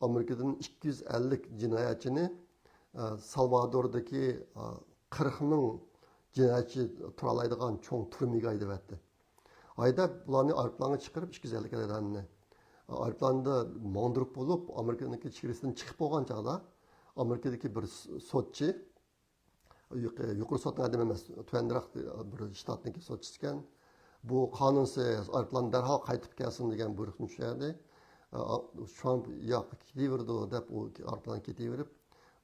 ئامېرىكىدىن ئىككى يۈز ئەللىك جىنايەتچىنى، ئا، سالۋادوردىكى، ئا، قىرىق مىڭ جىنايەتچى تۇرالايدىغان چوڭ تۈرمىگە ھەيدەۋەتتى. ھەيدەپ، بۇلارنى ئايروپىلانغا چىقىرىپ، ئىككى يۈز ئەللىك ئادەمنى ئايروپىلاندا ماڭدۇرۇپ بولۇپ، ئامېرىكىنىڭكى چېگرىسىدىن چىقىپ بولغان چاغدا، ئامېرىكىدىكى بىر سوتچى، يۇقىرى سوتنىڭ ئادىمى ئەمەس، تۆۋەنرەك بىر شتاتنىڭكى سوتچىسىكەن. بۇ قانۇنسىز، ئايروپىلان دەرھال قايتىپ كەلسۇن دېگەن بۇيرۇقنى چۈشۈردى. ترامپ ياق، كېتىۋېرىدۇ دەپ، ئۇ ئايروپىلان كېتىۋېرىپ،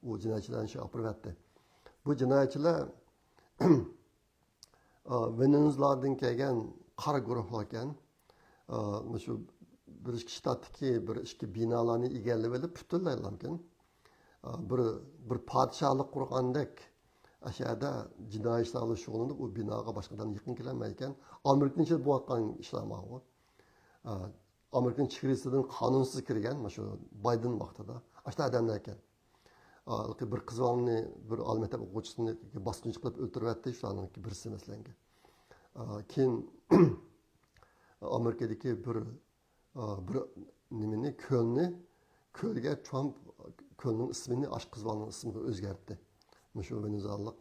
ئۇ جىنايەتچىلەرنى شۇ ئاپىرىۋەتتى. بۇ جىنايەتچىلەر ۋېنېزۇېلادىن كەلگەن قارا گۇرۇھلار ئىكەن. مۇشۇ بىرلەشكەن شتاتتىكى بىر ئىككى بىنالارنى ئىگىلەپ ئېلىپ، پۈتۈنلەي ئالامكەن. بىر، بىر پادىشاھلىق قۇرغاندەك، ئاشۇ يەردە جىنايى ئىشلار بىلەن شۇغۇللىنىپ، ئۇ بىناغا باشقا ئادەم يېقىن كېلەلمەيدىكەن. ئامېرىكىنىڭ ئىچىدە بولۇۋاتقان ئىشلار ماۋۇ. ئامېرىكىنىڭ چېگرىسىدىن قانۇنسىز كىرگەن، مۇشۇ بايدېن ۋاقتىدا ئاشۇنداق ئادەملەر ئىكەن. بىر قىز بالىنى، بىر ئالىي مەكتەپ ئوقۇغۇچىسىنى باسقۇنچىلىق قىلىپ ئۆلتۈرۈۋەتتى، شۇلارنىڭ بىرسى، مەسىلەن. كېيىن ئامېرىكىدىكى بىر، بىر نېمىنى، كۆلنى، كۆلگە ترامپ، كۆلنىڭ ئىسمىنى ئاشۇ قىز بالىنىڭ ئىسمىغا ئۆزگەرتتى. مۇشۇ ۋېنېزۇېلالىق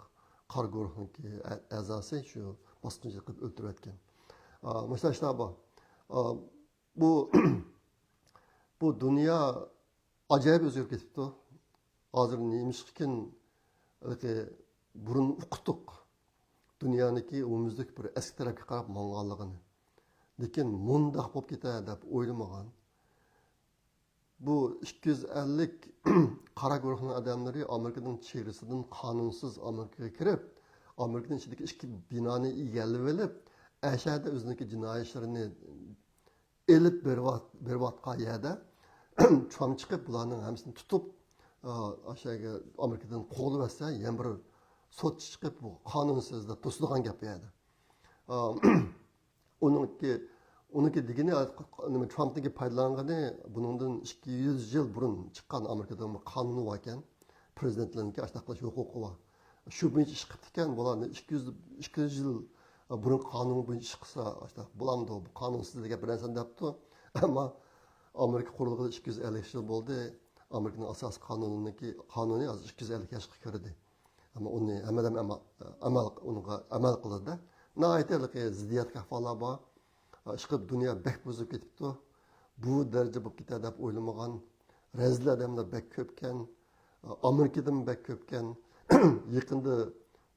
قارا گۇرۇھنىڭكى ئە-، ئەزاسى شۇ باسقۇنچىلىق قىلىپ ئۆلتۈرۈۋەتكەن. مۇشۇنداق ئىشلار بار. بۇ، بۇ دۇنيا ئاجايىپ ئۆزگىرىپ كېتىپتۇ. ھازىر نېمىشقىكىن ھېلىقى بۇرۇن ئۇقتۇق دۇنيانىڭكى ئومۇميۈزلۈك بىر ئەسكى تەرەپكە قاراپ ماڭغانلىقىنى. لېكىن مۇنداق بولۇپ كېتەر دەپ ئويلىمىغان. بۇ ئىككى يۈز ئەللىك قارا گۇرۇھنىڭ ئادەملىرى ئامېرىكىنىڭ چېگرىسىدىن قانۇنسىز ئامېرىكىغا كىرىپ، ئامېرىكىنىڭ ئىچىدىكى ئىككى بىنانى ئىگىلىۋېلىپ، ئەشەدە ئۆزىنىڭكى جىنايى ئىشلىرىنى ئېلىپ بېرىۋات-، بېرىۋاتقان يەردە ترامپ چىقىپ، بۇلارنىڭ ھەممىسىنى تۇتۇپ، ئا، ئاشۇ يەرگە ئامېرىكىدىن قوغلىۋەتسە، يەنە بىر سوتچى چىقىپ، بۇ قانۇنسىز دەپ توسىدىغان گەپ بۇ يەردە. ئا، ئۇنىڭكى، ئۇنىڭكى دېگىنى، نېمە، ترامپنىڭكى پايدىلانغىنى، بۇنىڭدىن ئىككى يۈز يىل بۇرۇن چىققان ئامېرىكىدا بىر قانۇن باركەن، پرېزىدېنتلارنىڭكى ئاشۇنداق قىلىش ھوقۇقى بار. شۇ بويىچە ئىش قىپتىكەن، بۇلارنى ئىككى يۈز، ئىككى يۈز يىل بۇرۇن قانۇن بويىچە ئىش قىلسا، ئاشۇنداق بولامدۇ؟ بۇ قانۇنسىز دېگەن بىر نەرسىنى دەپتۇ. ئەمما ئامېرىكا قۇرۇلغىلى ئىككى يۈز ئەللىك يىل بولدى. ئامېرىكىنىڭ ئاساسىي قانۇنىنىڭكى، قانۇنى ھازىر ئىككى يۈز ئەللىك ياشقا كىردى. ئەمما ئۇنى ھەممە ئادەم ئەمە-، ئەمەل، ئۇنىڭغا ئەمەل قىلىدۇ. ناھايىتى ھېلىقى زىددىيەتلىك ئەھۋاللار بار. ئىشقىلىپ دۇنيا بەك بۇزۇلۇپ كېتىپتۇ. بۇ دەرىجە بولۇپ كېتەر دەپ ئويلىمىغان. رەزىل ئادەملەر بەك كۆپكەن. ئامېرىكىدىن بەك كۆپكەن. يېقىندا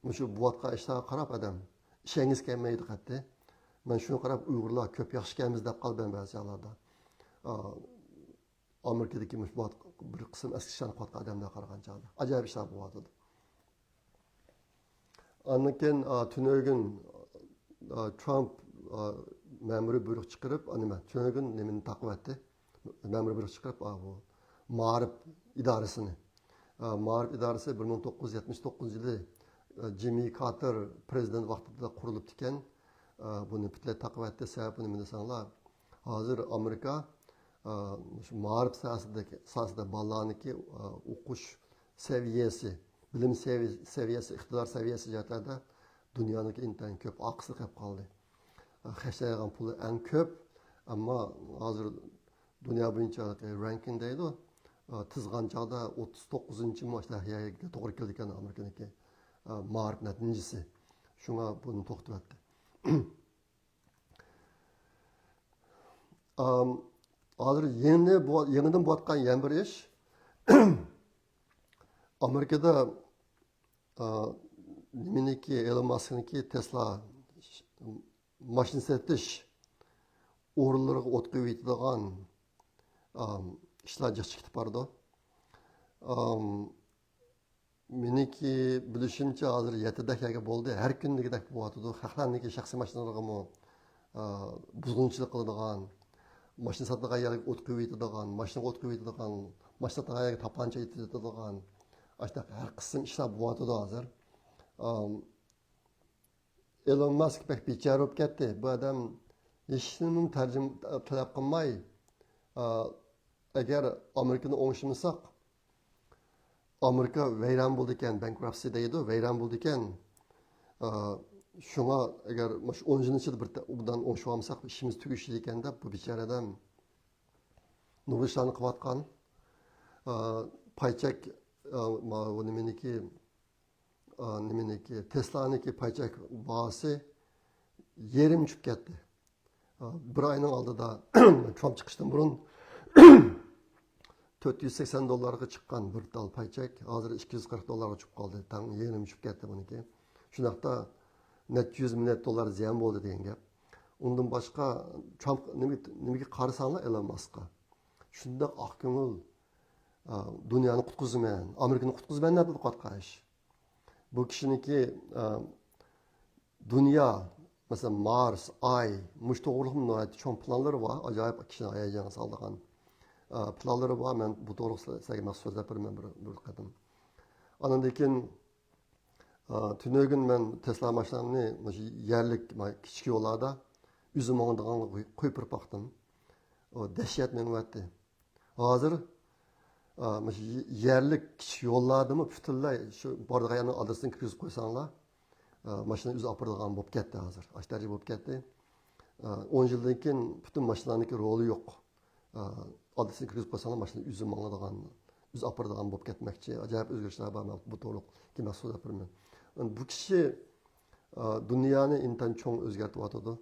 مۇشۇ بولۇۋاتقان ئىشلارغا قاراپ ئادەم ئىشەنگۈسى كەلمەيدۇ قەتئىي. مەن شۇنى قاراپ ئۇيغۇرلار كۆپ ياخشىكەنمىز دەپ قالىمەن بەزى چاغلاردا. ئامېرىكىدىكى مۇشۇ بىر قىسىم ئەسكى ئىشلارنى قىلىۋاتقان ئادەملەرگە قارىغان چاغدا ئاجايىپ ئىشلار بولۇۋاتىدۇ. ئاندىن كېيىن، ئا، تۈنۈگۈن، ئا، ترامپ، ئا، مەمۇرىي بۇيرۇق چىقىرىپ، ئا، نېمە، تۈنۈگۈن نېمىنى تاقىۋەتتى؟ مەمۇرىي بۇيرۇق چىقىرىپ، ئا، بۇ مائارىپ ئىدارىسىنى. ئا، مائارىپ ئىدارىسى بىر مىڭ توققۇز يۈز يەتمىش توققۇزىنچى يىلى، ئا، جىممى كارتېر پرېزىدېنت ۋاقتىدا قۇرۇلۇپتىكەن. ئا، بۇنى پۈتۈنلەي تاقىۋەتتى. سەۋەبى نېمە دېسەڭلار، ھازىر ئامېرىكا، ئا، مۇشۇ مائارىپ ساھەسىدىكى، ساھەسىدە بالىلارنىڭكى، ئا، ئوقۇش سەۋىيەسى، بىلىم سەۋىيە-، سەۋىيەسى، ئىقتىدار سەۋىيەسى جەھەتلەردە دۇنيانىڭكى ئىنتايىن كۆپ ئارقىسىدا قېلىپ قالدى. ئا، خەجلەيدىغان پۇلى ئەڭ كۆپ، ئەمما ھازىر دۇنيا بويىچە رەنكىڭ دەيدۇ، ئا، تىزغان چاغدا ئوتتۇز توققۇزىنچى مۇ-، ئاشۇنداق يەرگە توغرا كېلىدىكەن ئامېرىكىنىڭكى، ئا، مائارىپ نەتىجىسى. شۇڭا بۇنى توختىتىۋەتتى. ئام، ھازىر يېڭى بو-، يېڭىدىن بولۇۋاتقان يەنە بىر ئىش. ئامېرىكىدا، ئا، نېمىنىڭكى، ئېلون ماسكنىڭكى تېسلا ماشىنا سېتىش ئورۇنلىرىغا ئوت قويۇۋېتىدىغان، ئام، ئىشلار جىق چىقىپ بارىدۇ. ئام، مېنىڭكى بىلىشىمچە، ھازىر يەتتىدەك يەرگە بولدى. ھەر كۈنى دېگۈدەك بولۇۋاتىدۇ. خەقلەرنىڭكى شەخسىي ماشىنىلىرىغىمۇ، ئا، بۇزغۇنچىلىق قىلىدىغان، ماشىنا ساتىدىغان يەرگە ئوت قويۇۋېتىدىغان، ماشىنىغا ئوت قويۇۋېتىدىغان، ماشىنا ساتىدىغان يەرگە تاپانچا ئېتىۋېتىدىغان، ئاشۇنداق ھەر قىسىم ئىشلار بولۇۋاتىدۇ ھازىر. ئام، ئېلون ماسك بەك بىچارە بولۇپ كەتتى. بۇ ئادەم ھېچنېمىنى تەرجىمە، تەلەپ قىلماي، ئا، ئەگەر ئامېرىكىنى ئوڭشىمىساق، ئامېرىكا ۋەيران بولىدىكەن، بانكراپسى دەيدۇ، ۋەيران بولىدىكەن. ئا، شۇڭا ئەگەر مۇشۇ ئون يىلنىڭ ئىچىدە بىر ئوبدان ئوڭشىۋالمىساق، ئىشىمىز تۈگىشىدىكەن دەپ، بۇ بىچارە ئادەم نۇرغۇن ئىشلارنى قىلىۋاتقان. ئا، پايچەك، ئا، ما-، بۇ نېمىنىكى، ئا، نېمىنىكى، تېسلانىكى پايچەك باھاسى يېرىم چۈشۈپ كەتتى. بىر ئاينىڭ ئالدىدا ترامپ چىقىشتىن بۇرۇن تۆت يۈز سەكسەن دوللارغا چىققان بىر تال پايچەك ھازىر ئىككى يۈز قىرىق دوللارغا چۈشۈپ قالدى. تەڭ يېرىم چۈشۈپ كەتتى بۇنىڭكى. شۇنداقتا نەچچە يۈز مىليارد دوللار زىيان بولدى دېگەن گەپ. ئۇندىن باشقا ترامپ نېمە، نېمىگە قارىساڭلار ئېلون ماسكقا. شۇنداق ئاق كۆڭۈل، ئا، دۇنيانى قۇتقۇزىمەن، ئامېرىكىنى قۇتقۇزىمەن دەپ قاتقان ئىش. بۇ كىشىنىڭكى، ئا، دۇنيا، مەسىلەن، مارس، ئاي، مۇشۇ توغرىلىقمۇ ناھايىتى چوڭ پىلانلىرى بار، ئاجايىپ كىشىنى ھاياجانغا سالىدىغان، ئا، پىلانلىرى بار. مەن بۇ توغرىلىق سىلە-، سىلەرگە مەخسۇس سۆزلەپ بېرىمەن بىر، بىر قېتىم. ئاندىن كېيىن، ئا، تۈنۈگۈن مەن تېسلا ماشىنامنى مۇشۇ يەرلىك، ما-، كىچىك يوللاردا ئۆزۈم ماڭىدىغان قويۇپ بېرىپ باقتىم. ئۇ دەھشەت مېڭىۋەتتى. ھازىر، ئا، مۇشۇ يەرلىك كىچىك يوللاردىمۇ پۈتۈنلەي شۇ بارىدىغان يەرنىڭ ئادرېسىنى كىرگۈزۈپ قويساڭلار، ئا، ماشىنا ئۆزى ئاپىرىدىغان بولۇپ كەتتى ھازىر. ئاشۇ دەرىجە بولۇپ كەتتى. ئا، ئون يىلدىن كېيىن پۈتۈن ماشىنىلارنىڭكى رولى يوق. ئا، ئادرېسىنى كىرگۈزۈپ قويساڭلار، ماشىنا ئۆزى ماڭىدىغان، ئۆزى ئاپىرىدىغان بولۇپ كەتمەكچى. ئاجايىپ ئۆزگىرىشلەر بار، مەن بۇ توغرىلىق كېيىن مەخسۇس سۆزلەپ بېرىمەن. بۇ كىشى، ئا، دۇنيانى ئىنتايىن چوڭ ئۆزگەرتىۋاتىدۇ.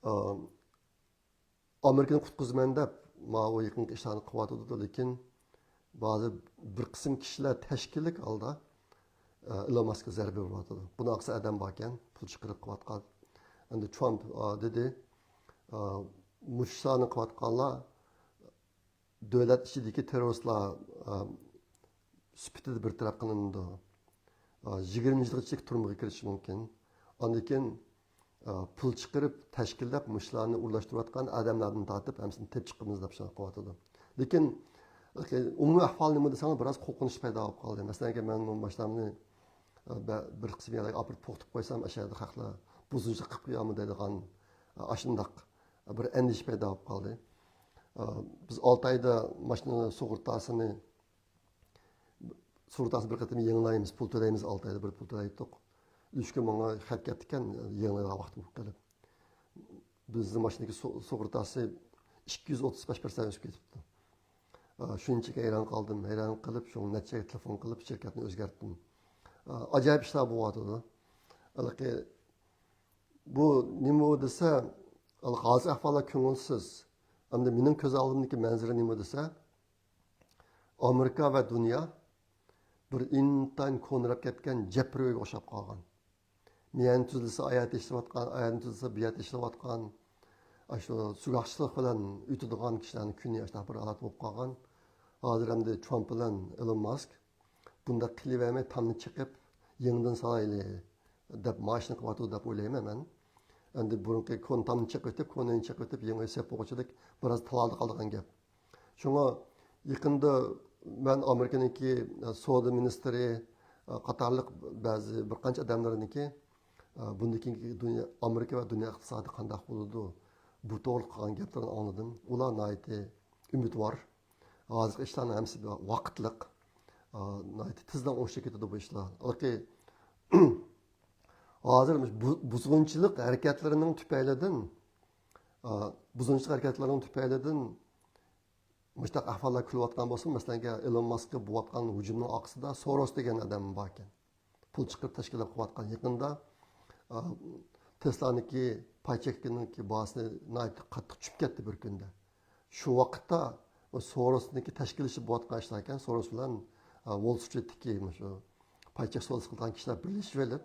ئا، ئامېرىكىنى قۇتقۇزىمەن دەپ، ماۋۇ يېقىنقى ئىشلارنى قىلىۋاتىدۇ، لېكىن بەزى بىر قىسىم كىشىلەر تەشكىللىك ھالدا، ئە، ئېلون ماسكقا زەربە بېرىۋاتىدۇ. بۇنىڭ ئارقىسىدا ئادەم باركەن، پۇل چىقىرىپ قىلىۋاتقان. ئەمدى ترامپ، ئا، دېدى، ئا، مۇشۇ ئىشلارنى قىلىۋاتقانلار دۆلەت ئىچىدىكى تېررورىستلار، ئا، سۈپىتىدە بىر تەرەپ قىلىنىدۇ. ئا، يىگىرمە يىلغىچە تۈرمىگە كىرىشى مۇمكىن. ئاندىن كېيىن، ئا، پۇل چىقىرىپ، تەشكىللەپ، مۇشۇلارنى ئورۇنلاشتۇرۇۋاتقان ئادەملەردىن تارتىپ ھەممىسىنى تېپىپ چىقىمىز دەپ شۇنداق قىلىۋاتىدۇ. لېكىن، ئومۇمىي ئەھۋال نېمە دېسەڭلار، بىراز قورقۇنچ پەيدا بولۇپ قالدى. مەسىلەن، مەن ماشىنامنى، ئا، بە-، بىر قىسىم يەرلەرگە ئاپىرىپ توختىتىپ قويسام، ئاشۇ يەردە خەقلەر بۇزغۇنچىلىق قىلىپ قويامدۇ دەيدىغان، ئا، ئاشۇنداق بىر ئەندىشە پەيدا بولۇپ قالدى. ئا، بىز ئالتە ئايدا ماشىنا سۇغۇرتاسىنى سۇغۇرتاسىنى بىر قېتىم يېڭىلايمىز، پۇل تۆلەيمىز، ئالتە ئايدا بىر پۇل تۆلەيتتۇق. ئۈچ كۈن ماڭا خەت كەپتىكەن، يېڭىلايدىغان ۋاقىت بولۇپ قېلىپ. بىزنىڭ ماشىنىدىكى سۇ-، سۇغۇرتاسى ئىككى يۈز ئوتتۇز بەش پىرسەنت ئۆسۈپ كېتىپتۇ. ئا، شۇنچىلىك ھەيران قالدىم. ھەيران قېلىپ، شۇڭا نەچچە يەرگە تېلېفون قىلىپ، شىركەتنى ئۆزگەرتتىم. ئا، ئاجايىپ ئىشلار بولۇۋاتىدۇ. ھېلىقى بۇ نېمە دېسە، ھازىر ئەھۋاللار كۆڭۈلسىز. ئەمدى مېنىڭ كۆز ئالدىمدىكى مەنزىرە نېمە دېسە، ئامېرىكا ۋە دۇنيا بىر ئىنتايىن كونىراپ كەتكەن جەپرى ئۆيگە ئوخشاپ قالغان. مىيەنى تۈزلىسە ئايەتتە ئىشلەۋاتقان، ئايەتنى تۈزلىسە بۇ يەردە ئىشلەۋاتقان، ئاشۇ سۆگەتچىلىك بىلەن ئۆتىدىغان كىشىلەرنىڭ كۈنى ئاشۇنداق بىر ھالەت بولۇپ قالغان. ھازىر ئەمدى ترامپ بىلەن ئېلون ماسك بۇنداق قىلىۋەرمەي، تامنى چېقىپ، يېڭىدىن سالايلى دەپ ماشىنا قىلىۋاتىدۇ دەپ ئويلايمەن مەن. ئەمدى بۇرۇنقى كونا تامنى چېقىۋېتىپ، كونىنى چېقىۋېتىپ، يېڭى سېپ بولغۇچىلىك بىراز تالادا قالىدىغان گەپ. شۇڭا يېقىندا مەن ئامېرىكىنىڭكى سودا مىنىستىرى قاتارلىق بەزى بىر قانچە ئادەملەرنىڭكى بۇندىن كېيىنكى دۇنيا، ئامېرىكا ۋە دۇنيا ئىقتىسادى قانداق بولىدۇ، بۇ توغرىلىق قىلغان گەپلىرىنى ئاڭلىدىم. ئۇلار ناھايىتى ئۈمىدۋار. ھازىرقى ئىشلارنىڭ ھەممىسى ۋاقىتلىق. ئا، ناھايىتى تېزلا ئوڭشىلىپ كېتىدۇ بۇ ئىشلار. ھېلىقى ھازىر بۇ بۇزغۇنچىلىق ھەرىكەتلىرىنىڭ تۈپەيلىدىن، ئا، بۇزغۇنچىلىق ھەرىكەتلىرىنىڭ تۈپەيلىدىن مۇشۇنداق ئەھۋاللار كۈلۈۋاتقان بولسىمۇ، مەسىلەن، ئېلون ماسكقا بولۇۋاتقان ھۇجۇمنىڭ ئارقىسىدا سوروس دېگەن ئادەم باركەن. پۇل چىقىرىپ تەشكىللەپ قىلىۋاتقان. يېقىندا، ئا، تېسلانىڭكى پاي چېكىنىڭكى باھاسى ناھايىتى قاتتىق چۈشۈپ كەتتى بىر كۈندە. شۇ ۋاقىتتا ئۇ سورosنىڭكى تەشكىللىشىپ بولۇۋاتقان ئىشلار ئىكەن. سوروس بىلەن، ئا، ۋول سترىتتىكى مۇشۇ پاي چېك سودىسى قىلىدىغان كىشىلەر بىرلىشىپ ئېلىپ،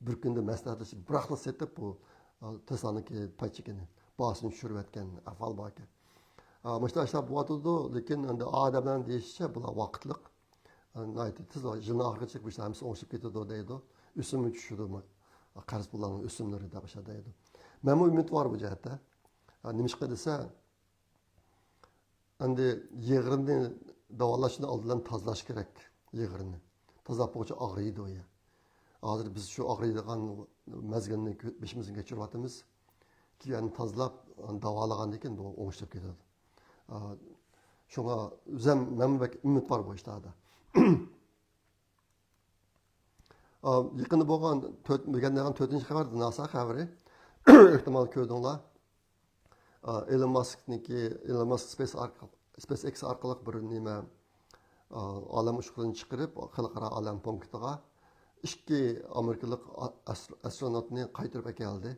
بىر كۈندە مەسلىھەتلىشىپ، بىراقلا سېتىپ، بۇ، ئا، تېسلانىڭكى پاي چېكىنى، باھاسىنى چۈشۈرۈۋەتكەن ئەھۋال بار ئىكەن. ئا، مۇشۇنداق ئىشلار بولۇۋاتىدۇ، لېكىن ئەمدى ئادەملەرنىڭ دېيىشىچە، بۇلار ۋاقىتلىق. ئا، ناھايىتى تېز، يىلنىڭ ئاخىرىغىچە بۇ ئىشلار ھەممىسى ئوڭشىلىپ كېتىدۇ دەيدۇ. ئۆسۈممۇ چۈشىدۇ، قەرز پۇللارنىڭ ئۆسۈملىرى دەپ ئاشۇ دەيدۇ. مەنمۇ ئۈمىدۋار بۇ جەھەتتە. ئا، نېمىشقا دېسە، ئەمدى يىغىرنى داۋالاشنى ئالدى بىلەن تازىلاش كېرەك، يىغىرنى. تازىلاپ بولغۇچە ئاغرىيدۇ ئۇ يەر. ھازىر بىز شۇ ئاغرىيدىغان مەزگىلنى كۆ-، بېشىمىزدىن كەچۈرۈۋاتىمىز. كېيىن تازىلاپ، داۋالىغاندىن كېيىن بۇ ئوڭشىلىپ كېتىدۇ. ئا، شۇڭا ئۆزۈم، مەنمۇ بەك ئۈمىد بار بۇ ئىشلاردا. ئا، يېقىندا بولغان تۆت، بۈگۈن دېگەن تۆتىنچى خەۋەر، ناسا خەۋىرى. ئېھتىمال كۆردۈڭلار. ئا، ئېلون ماسكنىڭكى، ئېلون ماسك سپېيس ئارق-، سپېيس ئېكس ئارقىلىق بىر نېمە، ئا، ئالەم ئۇچقۇنىنى چىقىرىپ، خەلقئارا ئالەم پونكىتىغا ئىككى ئامېرىكىلىق ئا-، ئەسترو-، ئەسترونوتنى قايتۇرۇپ ئەكەلدى.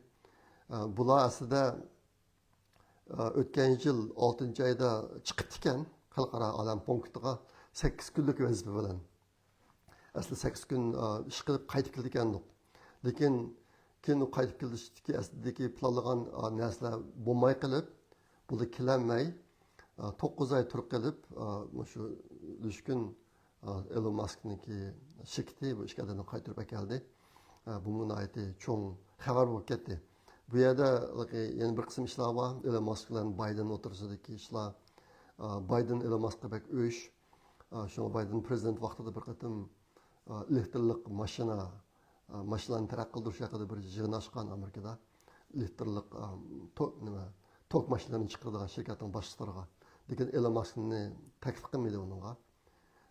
ئا، بۇلار ئەسلىدە، ئا، ئۆتكەن يىل ئالتىنچى ئايدا چىقىپتىكەن خەلقئارا ئالەم پونكىتىغا سەككىز كۈنلۈك ۋەزىپە بىلەن. ئەسلى سەككىز كۈن، ئا، ئىش قىلىپ قايتىپ كېلىدىكەندۇق. لېكىن كېيىن ئۇ قايتىپ كېلىشتىكى ئەسلىدىكى پىلانلىغان، ئا، نەرسىلەر بولماي قېلىپ، بۇدا كېلەلمەي، ئا، توققۇز ئاي تۇرۇپ قېلىپ، ئا، مۇشۇ لۈشكۈن، ئا، ئېلون ماسكنىڭكى شىركىتى بۇ ئىككى ئادەمنى قايتۇرۇپ ئەكەلدى. ئا، بۇمۇ ناھايىتى چوڭ خەۋەر بولۇپ كەتتى. بۇ يەردە يەنە بىر قىسىم ئىشلار بار. ئېلون ماسك بىلەن بايدېن ئوتتۇرىسىدىكى ئىشلار. ئا، بايدېن ئېلون ماسكقا بەك ئۆچ. ئا، شۇڭا بايدېن پىرېزىدېنت ۋاقتىدا بىر قېتىم، ئا، ئېلېكتىرلىق ماشىنا، ئا، ماشىنىلارنى تەرەققىي قىلدۇرۇش ھەققىدە بىر يىغىن ئاچقان ئامېرىكىدا. ئېلېكتىرلىق، ئا، تو-، نېمە، توك ماشىنىلىرىنى چىقىرىدىغان شىركەتنىڭ باشلىقلىرىغا. لېكىن ئېلون ماسكنى تەكلىپ قىلمىدى ئۇنىڭغا.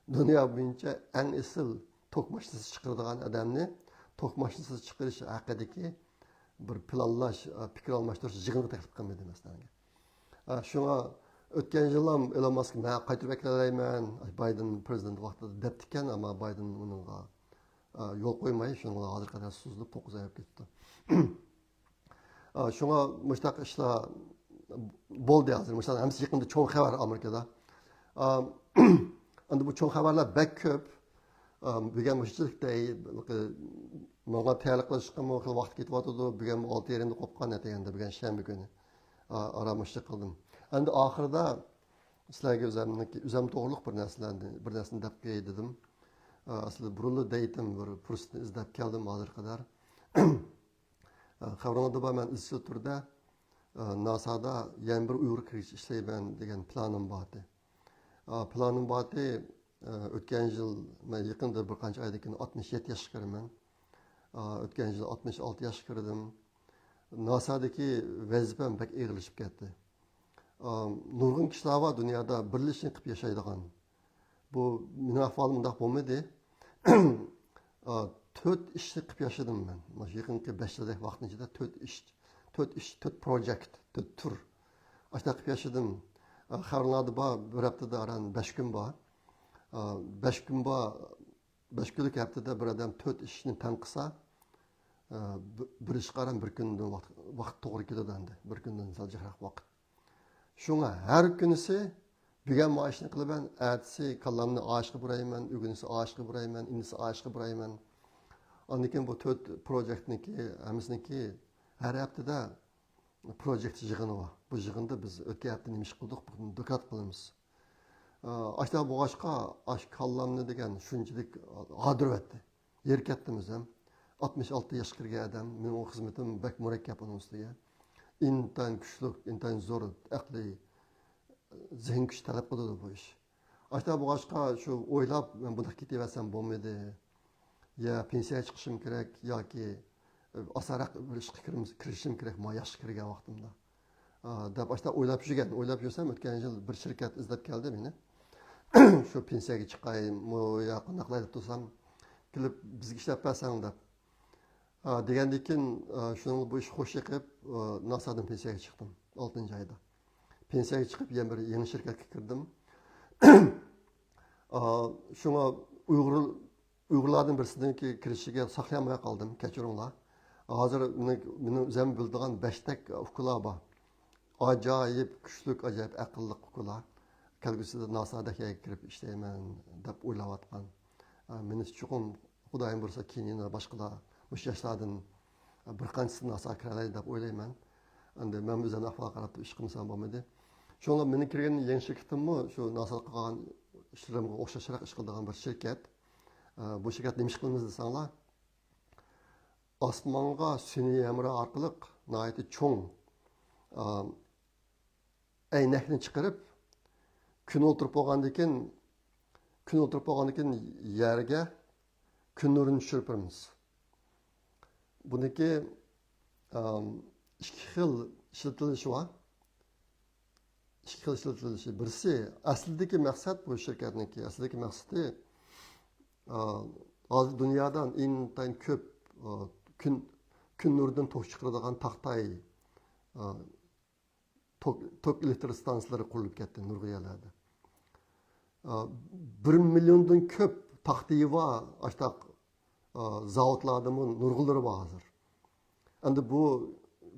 دۇنيا بويىچە ئەڭ ئېسىل توك ماشىنىسى چىقىرىدىغان ئادەمنى توك ماشىنىسى چىقىرىش ھەققىدىكى بىر پىلانلاش، ئا، پىكىر ئالماشتۇرۇش يىغىنىغا تەكلىپ قىلمىدى، مەسىلەن. ئا، شۇڭا ئۆتكەن يىللام ئېلون ماسك، مەن قايتۇرۇپ ئەكېلەلەيمەن، بايدېن پىرېزىدېنت ۋاقتىدا دەپتىكەن، ئەمما بايدېن ئۇنىڭغا، ئا، يول قويماي، شۇنىڭغا ھازىرغا قەدەر سوزۇلۇپ، توققۇز ئاي بولۇپ كېتىپتۇ. ئا، شۇڭا مۇشۇنداق ئىشلار بولدى ھازىر. مۇشۇلارنىڭ ھەممىسى يېقىندا چوڭ خەۋەر ئامېرىكىدا. ئا، ئەمدى بۇ چوڭ خەۋەرلەر بەك كۆپ. ئا، بۈگۈن مۇشۇنچىلىك دەي، ماڭا تەييارلىق قىلىشقىمۇ خېلى ۋاقىت كېتىۋاتىدۇ. بۈگۈن ئالتە يېرىمدە قوپقان ئەتىگەندە، بۈگۈن شەنبە كۈنى. ئا، ئارام ئىشلىق قىلدىم. ئەمدى ئاخىرىدا سىلەرگە ئۆزۈمنىڭكى، ئۆزۈم توغرۇلۇق بىر نەرسىلەرنى، بىر نەرسىنى دەپ قوياي دېدىم. ئا، ئەسلى بۇرۇنلا دەيتتىم، بىر پۇرسەتنى ئىزدەپ كەلدىم ھازىرغا قەدەر. ئا، خەۋىرىڭلاردا بار، مەن ئىزچىل تۈردە، ئا، ناسادا يەنە بىر ئۇيغۇر كىرگۈچى ئىشلەيمەن دېگەن پىلانىم بارتى. ئا، پىلانىم بارتى، ئا، ئۆتكەن يىل، مەن يېقىندا بىر قانچە ئايدىن كېيىن ئاتمىش يەتتە ياشقا كىرىمەن. ئا، ئۆتكەن يىل ئاتمىش ئالتە ياشقا كىردىم. ناسادىكى ۋەزىپەم بەك ئېغىرلىشىپ كەتتى. ئا، نۇرغۇن كىشىلەر بار دۇنيادا بىرلا ئىشنى قىلىپ ياشايدىغان. بۇ مېنىڭ ئەھۋالىم مۇنداق بولمىدى. ئا، تۆت ئىشنى قىلىپ ياشىدىم مەن. مانا شۇ يېقىنقى بەش يىلدەك ۋاقىتنىڭ ئىچىدە تۆت ئىش، تۆت ئىش، تۆت پروجېكت، تۆت تۈر. ئاشۇنداق قىلىپ ياشىدىم. ئا، خەۋەرلەردە بار، بىر ھەپتىدە ئاران بەش كۈن بار. ئا، بەش كۈن بار، بەش كۈنلۈك ھەپتىدە بىر ئادەم تۆت ئىشنى تەڭ قىلسا، ئا، بىر ئىشقا ئاران بىر كۈندىن ۋاقىت، ۋاقىت توغرا كېلىدۇ ئەمدى. بىر كۈندىن سەل جىقراق ۋاقىت. شۇڭا ھەر كۈنىسى بۈگۈن مانا ئىشنى قىلىمەن، ئەتىسى كاللامنى ئاشقا بۇرايمەن، ئۆگۈنسە ئاشقا بۇرايمەن، ئىندىسە ئاشقا بۇرايمەن. ئاندىن كېيىن بۇ تۆت پروجېكتنىڭكى، ھەممىسىنىڭكى ھەر ھەپتىدە پروجېكت يىغىنى بار. بۇ يىغىندا بىز ئۆتكەن ھەپتە نېمە ئىش قىلدۇق، بۇ كۈنى دوكلات قىلىمىز. ئاشۇنداق بولغاچقا، ئاش كاللامنى دېگەن شۇنچىلىك غادىرىۋەتتى. يېرى كەتتىم ئۆزۈم. ئاتمىش ئالتە ياشقا كىرگەن ئادەم، مېنىڭ خىزمىتىم بەك مۇرەككەپ ئۇنىڭ ئۈستىگە. ئىنتايىن كۈچلۈك، ئىنتايىن زور ئەقلىي، زېھىن كۈچى تەلەپ قىلىدۇ بۇ ئىش. ئاشۇنداق بولغاچقا، شۇ ئويلاپ، مەن بۇنداق كېتىۋەرسەم بولمىدى. يا پېنسىيەگە چىقىشىم كېرەك، ياكى ئاسانراق بىر ئىشقا كىرىم-، كىرىشىم كېرەك، ما ياخشى كىرگەن ۋاقتىمدا. ئا، دەپ ئاشۇنداق ئويلاپ يۈرگەن. ئويلاپ يۈرسەم، ئۆتكەن يىل بىر شىركەت ئىزدەپ كەلدى مېنى. شۇ پېنسىيەگە چىقايمۇ يا قانداق قىلاي دەپ تۇرسام، كېلىپ بىزگە ئىشلەپ بەرسەڭ دەپ. ئا، دېگەندىن كېيىن، ئا، شۇنىڭ بۇ ئىش خوش يېقىپ، ئا، ناسادىن پېنسىيەگە چىقتىم. ئالتىنچى ئايدا. پېنسىيەگە چىقىپ، يەنە بىر يېڭى شىركەتكە كىردىم. ئا، شۇڭا ئۇيغۇر، ئۇيغۇرلاردىن بىرسىنىڭكى كىرىشىگە ساقلىيالماي قالدىم، كەچۈرۈڭلار. ھازىر مېنىڭ، مېنىڭ ئۆزۈم بىلىدىغان بەشتەك ئۇكىلار بار. ئاجايىپ كۈچلۈك، ئاجايىپ ئەقىللىق ئۇكىلار. كەلگۈسىدە ناسادەك يەرگە كىرىپ ئىشلەيمەن دەپ ئويلاۋاتقان. ئا، مېنى چوقۇم خۇدايىم بۇيرۇسا، كېيىن يەنە باشقىلار، مۇشۇ ياشلاردىن بىر قانچىسى ناساغا كىرەلەيدۇ دەپ ئويلايمەن. ئەمدى مەن ئۆزۈمنىڭ ئەھۋالىغا قاراپ ئىش قىلمىسام بولمىدى. شۇڭا مېنىڭ كىرگەن يېڭى شىركىتىممۇ شۇ ناسادا قىلغان ئىشلىرىمغا ئوخشاشراق ئىش قىلىدىغان بىر شىركەت. ئە، بۇ شىركەتتە نېمە ئىش قىلىمىز دېسەڭلار، ئاسمانغا سۈنئىي ھەمراھ ئارقىلىق ناھايىتى چوڭ، ئە، ئەينەكنى چىقىرىپ، كۈن ئولتۇرۇپ بولغاندىن كېيىن، كۈن ئولتۇرۇپ بولغاندىن كېيىن يەرگە كۈن نۇرىنى چۈشۈرۈپ بېرىمىز. بۇنىڭكى، ئام، ئىككى خىل ئىشلىتىلىشى بار. ئىككى خىل ئىشلىتىلىشى. بىرسى، ئەسلىدىكى مەقسەت بۇ شىركەتنىڭكى، ئەسلىدىكى مەقسىتى ئا، ھازىر دۇنيادا ئىنتايىن كۆپ، ئا، كۈن، كۈن نۇرىدىن توك چىقىرىدىغان تاختاي، ئا، توك، توك ئېلېكتر ئىستانسىلىرى قۇرۇلۇپ كەتتى نۇرغۇن يەرلەردە. ئا، بىر مىليوندىن كۆپ تاختىيى بار ئاشتاق، ئا، زاۋۇتلاردىمۇ نۇرغۇنلىرى بار ھازىر. ئەمدى بۇ،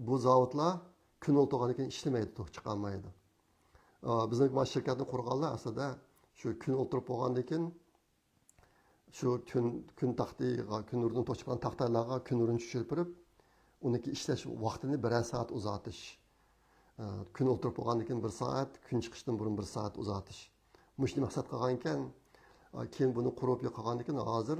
بۇ زاۋۇتلار كۈن ئولتۇرغاندىن كېيىن ئىشلىمەيدۇ، توك چىقارمايدۇ. ئا، بىزنىڭ مانا شىركەتنى قۇرغانلار ئەسلىدە شۇ كۈن ئولتۇرۇپ بولغاندىن كېيىن شۇ كۈن، كۈن تاختىغا، كۈن نۇرىدىن توك چىققان تاختايلارغا كۈن نۇرىنى چۈشۈرۈپ بېرىپ، ئۇنىڭكى ئىشلەش ۋاقتىنى بىرەر سائەت ئۇزارتىش. ئا، كۈن ئولتۇرۇپ بولغاندىن كېيىن بىر سائەت، كۈن چىقىشتىن بۇرۇن بىر سائەت ئۇزارتىش. مۇشۇنى مەقسەت قىلغانىكەن، ئا، كېيىن بۇنى قۇرۇپ قىلغاندىن كېيىن ھازىر،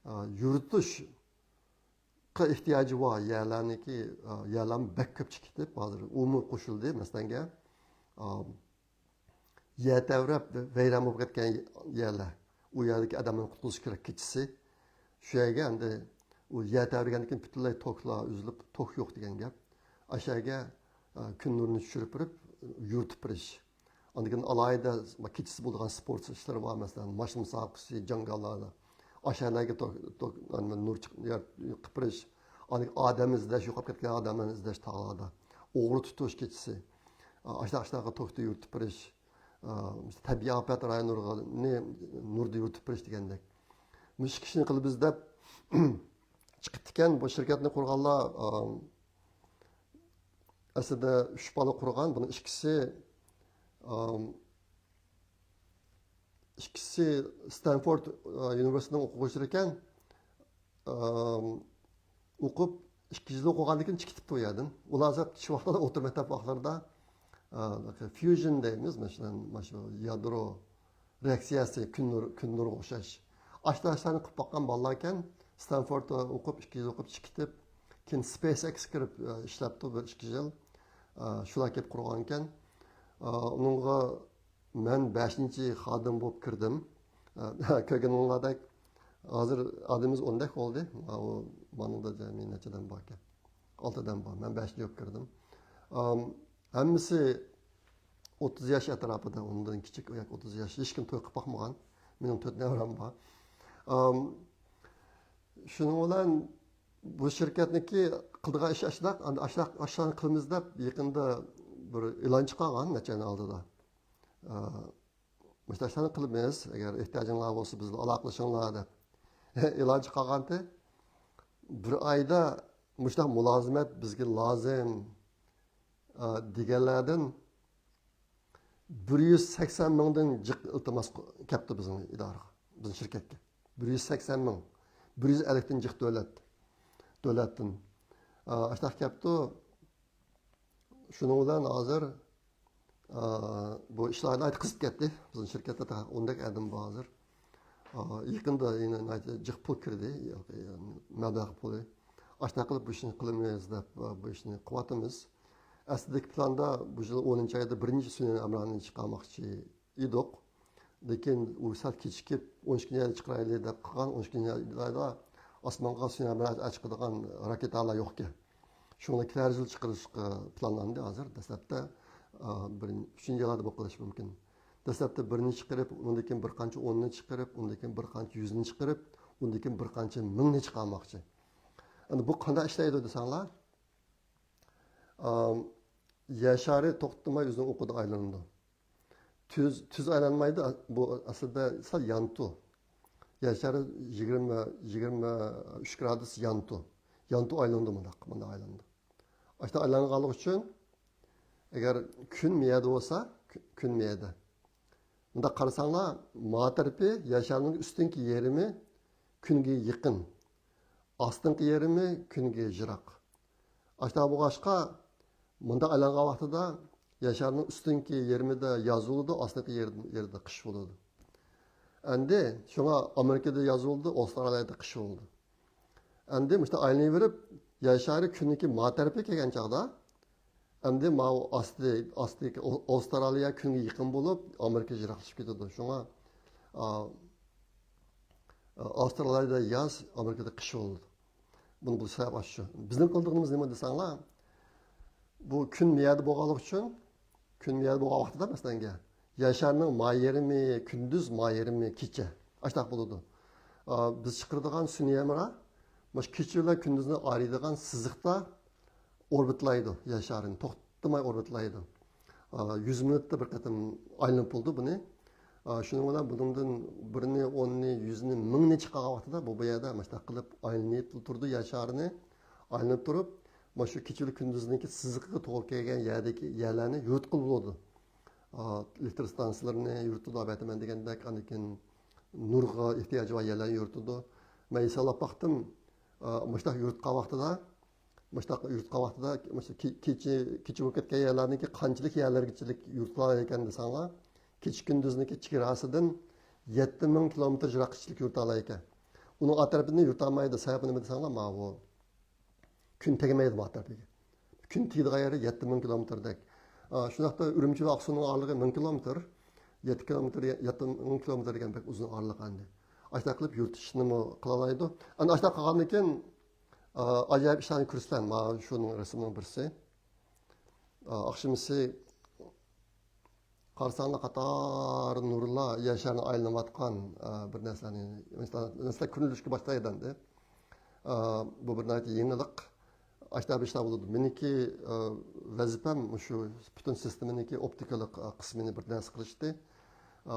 ئا، يورۇتۇشقا ئېھتىياجى بار يەرلەرنىڭكى، ئا، يەرلەرمۇ بەك كۆپ چىقىپ كېتىپ، ھازىر ئۇمۇ قوشۇلدى. مەسىلەنگە، ئا، يەر تەۋرەپ ۋەيران بولۇپ كەتكەن يەرلەر، ئۇ يەردىكى ئادەملەرنى قۇتقۇزۇش كېرەك كېچىسى. شۇ يەرگە ئەمدى ئۇ يەر تەۋرىگەندىن كېيىن پۈتۈنلەي توكلار ئۈزۈلۈپ، توك يوق دېگەن گەپ. ئاشۇ يەرگە، ئە، كۈن نۇرىنى چۈشۈرۈپ بېرىپ، يورۇتۇپ بېرىش. ئاندىن كېيىن ئالاھىدە كېچىسى بولىدىغان سپورت ئىشلىرى بار، مەسىلەن، ماشىنا مۇسابىقىسى، جاڭگاللاردا. ئاشۇ يەرلەرگە توك، توك، نېمە، نۇر چىق-، يار-، قىلىپ بېرىش. ئاندىن كېيىن ئادەم ئىزدەش، يوقاپ كەتكەن ئادەملەرنى ئىزدەش تاغلاردا. ئوغرى تۇتۇش كېچىسى. ئاشۇنداق، ئاشۇنداق توكتا يورۇتۇپ بېرىش. ئا، تەبىئىي ئاپەت رايونلىرىنى نۇردا يورۇتۇپ بېرىش دېگەندەك. مۇشۇ ئىككى ئىشنى قىلىمىز دەپ چىقىپتىكەن. بۇ شىركەتنى قۇرغانلار، ئا، ئەسلىدە ئۈچ بالا قۇرغان. بۇنىڭ ئىككىسى، ئا، ئىككىسى ستەنفورد، ئا، ئۇنىۋېرسىتېتىنىڭ ئوقۇغۇچىلىرى ئىكەن. ئا، ئوقۇپ، ئىككى يىل ئوقۇغاندىن كېيىن چىقىپ كېتىپتۇ ئۇ يەردىن. ئۇلار كىچىك ۋاقىتلاردا ئوتتۇرا مەكتەپ ۋاقىتلىرىدا، ئا، فيۇژن دەيمىز، مەسىلەن، مانا شۇ يادرو رېئاكسىيەسى كۈن نۇر، كۈن نۇرىغا ئوخشاش. ئاشۇنداق ئىشلارنى قىلىپ باققان بالىلار ئىكەن. ستەنفوردتا ئوقۇپ، ئىككى يىل ئوقۇپ چىقىپ كېتىپ، كېيىن سپېيس ئېكسكە كىرىپ، ئا، ئىشلەپتۇ بىر ئىككى يىل. ئا، شۇلار كېلىپ قۇرغان ئىكەن. ئا، ئۇنىڭغا مەن بەشىنچى خادىم بولۇپ كىردىم. ئا، كۆرگىنىڭلاردەك، ھازىر ئادىمىمىز ئوندەك بولدى. ئا، ئۇ مانىڭدا جەمئىي نەچچە ئادەم باركەن؟ ئالتە ئادەم بار. مەن بەشىنچى بولۇپ كىردىم. ئام، ھەممىسى ئوتتۇز ياش ئەتراپىدا، ئۇندىن كىچىك ياكى ئوتتۇز ياش. ھېچكىم توي قىلىپ باقمىغان. مېنىڭ تۆت نەۋرەم بار. ئام، شۇنىڭ بىلەن بۇ شىركەتنىڭكى قىلىدىغان ئىشى ئاشۇنداق، ئەمدى ئاشۇنداق، ئاشۇنداق قىلىمىز دەپ يېقىندا بىر ئېلان چىقارغان نەچچە ئاينىڭ ئالدىدا. ئا، مۇشۇنداق ئىشلارنى قىلىمىز، ئەگەر ئېھتىياجىڭلار بولسا بىز بىلەن ئالاقىلىشىڭلار دەپ ئېلان چىقارغانتى. بىر ئايدا مۇشۇنداق مۇلازىمەت بىزگە لازىم، ئا، دېگەنلەردىن بىر يۈز سەكسەن مىڭدىن جىق ئىلتىماس كەپتۇ بىزنىڭ ئىدارىگە، بىزنىڭ شىركەتكە. بىر يۈز سەكسەن مىڭ، بىر يۈز ئەللىكتىن جىق دۆلەت، دۆلەتتىن. ئا، ئاشۇنداق كەپتۇ. شۇنىڭ بىلەن ھازىر، ئا، بۇ ئىشلار ناھايىتى قىزىپ كەتتى. بىزنىڭ شىركەتتە تېخى ئوندەك ئادەم بار ھازىر. ئا، يېقىندا يەنە ناھايىتى جىق پۇل كىردى، مەبلەغ پۇلى. ئاشۇنداق قىلىپ بۇ ئىشنى قىلىمىز دەپ، ئا، بۇ ئىشنى قىلىۋاتىمىز. ئەسلىدىكى پىلاندا بۇ يىل ئونىنچى ئايدا بىرىنچى سۈنئىي ھەمراھنى چىقارماقچى ئىدۇق. لېكىن ئۇ سەل كېچىكىپ، ئون ئىككىنچى ئايدا چىقىرايلى دەپ قىلغان، ئون ئىككىنچى ئايدا ئاسمانغا سۈنئىي ھەمراھ چىقىدىغان راكېتالار يوقكەن. شۇڭا كېلەر يىل چىقىرىشقا پىلانلاندى ھازىر. دەسلەپتە، ئا، بىرىن-، ئۈچىنچى يىللاردا بولۇپ قېلىشى مۇمكىن. دەسلەپتە بىرنى چىقىرىپ، ئۇندىن كېيىن بىر قانچە ئوننى چىقىرىپ، ئۇندىن كېيىن بىر قانچە يۈزنى چىقىرىپ، ئۇندىن كېيىن بىر قانچە مىڭنى چىقارماقچى. ئەمدى بۇ قانداق ئىشلەيدۇ دېسەڭلار، ئام، يەر شارى توختىماي ئۆزىنىڭ ئوقىدا ئايلىنىدۇ. تۈز، تۈز ئايلانمايدۇ، بۇ ئەسلىدە سەل يانتۇ. يەر شارى يىگىرمە، يىگىرمە ئۈچ گرادۇس يانتۇ. يانتۇ ئايلىنىدۇ مۇنداق، مۇنداق ئايلىنىدۇ. ئاشۇنداق ئايلانغانلىقى ئۈچۈن، ئەگەر كۈن مىيەدە بولسا، كۈ-، كۈن مىيەدە. مۇنداق قارىساڭلار، ما تەرىپى يەر شارىنىڭ ئۈستۈنكى يېرىمى كۈنگە يېقىن، ئاستىنقى يېرىمى كۈنگە يىراق. ئاشۇنداق بولغاچقا، مۇنداق ئايلانغان ۋاقتىدا يەر شارىنىڭ ئۈستۈنكى يېرىمىدە ياز بولىدۇ، ئاستىنقى يېرىدە، يېرىدە قىش بولىدۇ. ئەمدى شۇڭا ئامېرىكىدا ياز بولىدۇ، ئاۋسترالىيەدە قىش بولىدۇ. ئەمدى مۇشۇنداق ئايلىنىۋېرىپ، يەر شارى كۈننىڭكى ما تەرىپىگە كەلگەن چاغدا، ئەمدى ماۋۇ ئاستى، ئاستى، ئو-، ئاۋسترالىيە كۈنگە يېقىن بولۇپ، ئامېرىكا يىراقلىشىپ كېتىدۇ. شۇڭا، ئا، ئاۋسترالىيەدە ياز، ئامېرىكىدا قىش بولىدۇ. بۇنى بۇ سەۋەب ئاشۇ. بىزنىڭ قىلىدىغىنىمىز نېمە دېسەڭلار، بۇ كۈن مىيەدە بولغانلىقى ئۈچۈن، كۈن مىيەدە بولغان ۋاقتىدا، مەسىلەنگە، يەر شارىنىڭ ما يېرىمى كۈندۈز، ما يېرىمى كېچە. ئاشۇنداق بولىدۇ. بىز چىقىرىدىغان سۈنئىي ھەمراھ مۇشۇ كېچە بىلەن كۈندۈزنى ئايرىيدىغان سىزىقتا ئوربىتلايدۇ يەر شارىنى، توختىماي ئوربىتلايدۇ. يۈز مىنۇتتا بىر قېتىم ئايلىنىپ بولىدۇ بۇنى. شۇنىڭ بىلەن بۇنىڭدىن بىرنى، ئوننى، يۈزنى، مىڭنى چىقارغان ۋاقتىدا بۇ، بۇ يەردە مۇشۇنداق قىلىپ ئايلىنىپ تۇرىدۇ يەر شارىنى. ئايلىنىپ تۇرۇپ، مانا شۇ كېچە بىلەن كۈندۈزنىڭكى سىزىقىغا توغرا كەلگەن يەردىكى يەرلەرنى يورۇتقىلى بولىدۇ. ئا، ئېلېكتر ئىستانسىلىرىنى يورۇتىدۇ، ئەۋەتىمەن دېگەندەك، ئاندىن كېيىن نۇرغا ئېھتىياجى بار يەرلەرنى يورۇتىدۇ. مەن ھېسابلاپ باقتىم، ئا، مۇشۇنداق يورۇتقان ۋاقتىدا، مۇشۇنداق يورۇتقان ۋاقتىدا، مۇشۇ كې-، كېچە، كېچە بولۇپ كەتكەن يەرلەرنىڭكى قانچىلىك يەرلەرگىچىلىك يورۇتۇلالايكەن دېسەڭلار، كېچە كۈندۈزنىڭكى چېگراسىدىن يەتتە مىڭ كىلومېتىر يىراققىچىلىك يورۇتالايكەن. ئۇنىڭ ئارقا تەرىپىنى يورۇتالمايدۇ. سەۋەبى نېمە دېسەڭلار، ماۋۇ كۈن تەگمەيدۇ مانا تەرىپىگە. كۈن تېگىدىغان يەرى يەتتە مىڭ كىلومېتىردەك. ئا، شۇنداقتا ئۈرۈمچى ۋە ئاقسۇنىڭ ئارىلىقى مىڭ كىلومېتىر، يەتتە كىلومېتىر، يەتتە مىڭ كىلومېتىر دېگەن بەك ئۇزۇن ئارىلىق ئەمدى. ئاشۇنداق قىلىپ يورۇتۇشنىمۇ قىلالايدۇ. ئەنە ئاشۇنداق قىلغاندىن كېيىن، ئا، ئاجايىپ ئىشلارنى كۆرىسىلەر. مانا شۇنىڭ رەسىمىنىڭ بىرسى. ئا، ئاخشىمىسى قارىساڭلار، قاتار نۇرلار يەر شارىنى ئايلىنىۋاتقان، ئا، بىر نەرسىلەرنى، مەسىلەن، نەرسىلەر كۆرۈنۈشكە باشلايدۇ ئەمدى. ئا، بۇ بىر ناھايىتى يېڭىلىق. ئاشۇنداق بىر ئىشلار بولىدۇ. مېنىڭكى، ئا، ۋەزىپەم مۇشۇ پۈتۈن سىستېمىنىڭكى ئوپتىكىلىق، ئا، قىسمىنى بىر نەرسە قىلىشتى. ئا،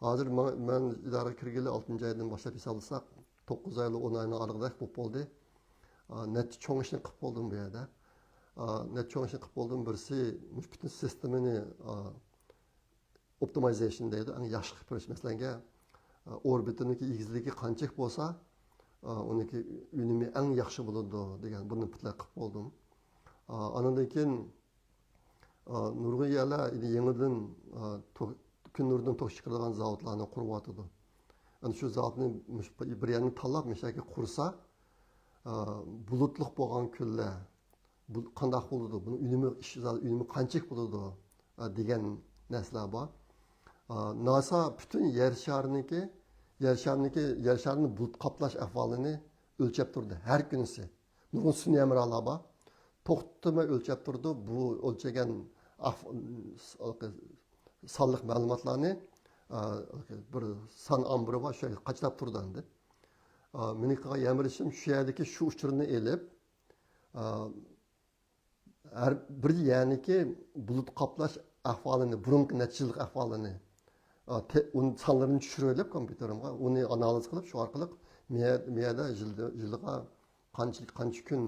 ھازىر ماڭا، مەن ئىدارىگە كىرگىلى ئالتىنچى ئايدىن باشلاپ ھېسابلىساق، توققۇز ئايلا ئون ئاينىڭ ئارىلىقىدەك بولۇپ بولدى. ئا، نەچچە چوڭ ئىشنى قىلىپ بولدۇم بۇ يەردە. ئا، نەچچە چوڭ ئىشنى قىلىپ بولدۇم. بىرسى، مۇشۇ پۈتۈن سىستېمىنى، ئا، ئوپتىمايزېيشن دەيدۇ، ئەڭ ياخشى قىلىپ بېرىش. مەسىلەنگە، ئا، ئوربىتىنىڭكى ئېگىزلىكى قانچىلىك بولسا، ئا، ئۇنىڭكى ئۈنۈمى ئەڭ ياخشى بولىدۇ دېگەن بۇنى پۇتلەك قىلىپ بولدۇم. ئا، ئاندىن كېيىن، ئا، نۇرغۇن يەرلەر ئەمدى يېڭىدىن، ئا، تو-، كۈن نۇرىدىن توك چىقىرىدىغان زاۋۇتلارنى قۇرۇۋاتىدۇ. ئەنە شۇ زاۋۇتنى مۇش-، بىر يەرنى تاللاپ مۇشۇ يەرگە قۇرسا، ئا، بۇلۇتلۇق بولغان كۈنلەر، بۇ قانداق بولىدۇ؟ بۇنىڭ ئۈنۈمى، ئىش ئۈنۈمى قانچىلىك بولىدۇ؟ ئا، دېگەن نەرسىلەر بار. ئا، ناسا پۈتۈن يەر شارىنىڭكى، يەر شارىنىڭكى، يەر شارىنى بۇلۇت قاپلاش ئەھۋالىنى ئۆلچەپ تۇردى ھەر كۈنىسى. نۇرغۇن سۈنئىي ھەمراھلار بار. توختىماي ئۆلچەپ تۇرىدۇ. بۇ ئۆلچىگەن ئەھ-، سانلىق مەلۇماتلارنى، ئا، بىر سان ئامبىرى بار، شۇ يەرگە قاچىلاپ تۇرىدۇ ئەمدى. ئا، مېنىڭ قىلغان يەنە بىر ئىشىم شۇ يەردىكى شۇ ئۇچۇرنى ئېلىپ، ئا، ھەر بىر يەرنىكى بۇلۇت قاپلاش ئەھۋالىنى، بۇرۇنقى نەچچە يىللىق ئەھۋالىنى، ئا، تې-، ئۇنى سانلىرىنى چۈشۈرۈۋېلىپ كومپيۇتېرىمغا، ئۇنى ئانالىز قىلىپ، شۇ ئارقىلىق مىيە-، مىيەدە يىلدا، يىلىغا قانچە، قانچە كۈن،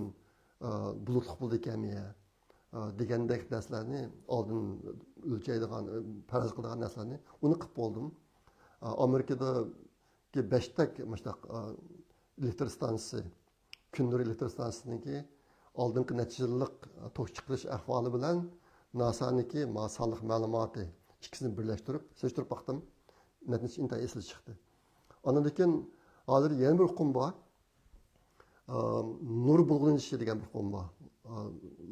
ئا، بۇلۇتلۇق بولىدىكەن مىيە، ئا، دېگەندەك نەرسىلەرنى ئالدىن ئۆلچەيدىغان، پەرەز قىلىدىغان نەرسىلەرنى ئۇنى قىلىپ بولدۇم. ئا، ئامېرىكىدىكى بەشتەك مۇشۇنداق، ئا، ئېلېكتر ئىستانسىسى، كۈن نۇرى ئېلېكتر ئىستانسىسىنىڭكى ئالدىنقى نەچچە يىللىق توك چىقىرىش ئەھۋالى بىلەن ناسانىڭكى ما سانلىق مەلۇماتى، ئىككىسىنى بىرلەشتۈرۈپ، سېلىشتۇرۇپ باقتىم. نەتىجە ئىنتايىن ئېسىل چىقتى. ئاندىن كېيىن ھازىر يەنە بىر ئۇقۇم بار. ئا، نۇر بۇلغىنىشى دېگەن بىر ئۇقۇم بار. ئا،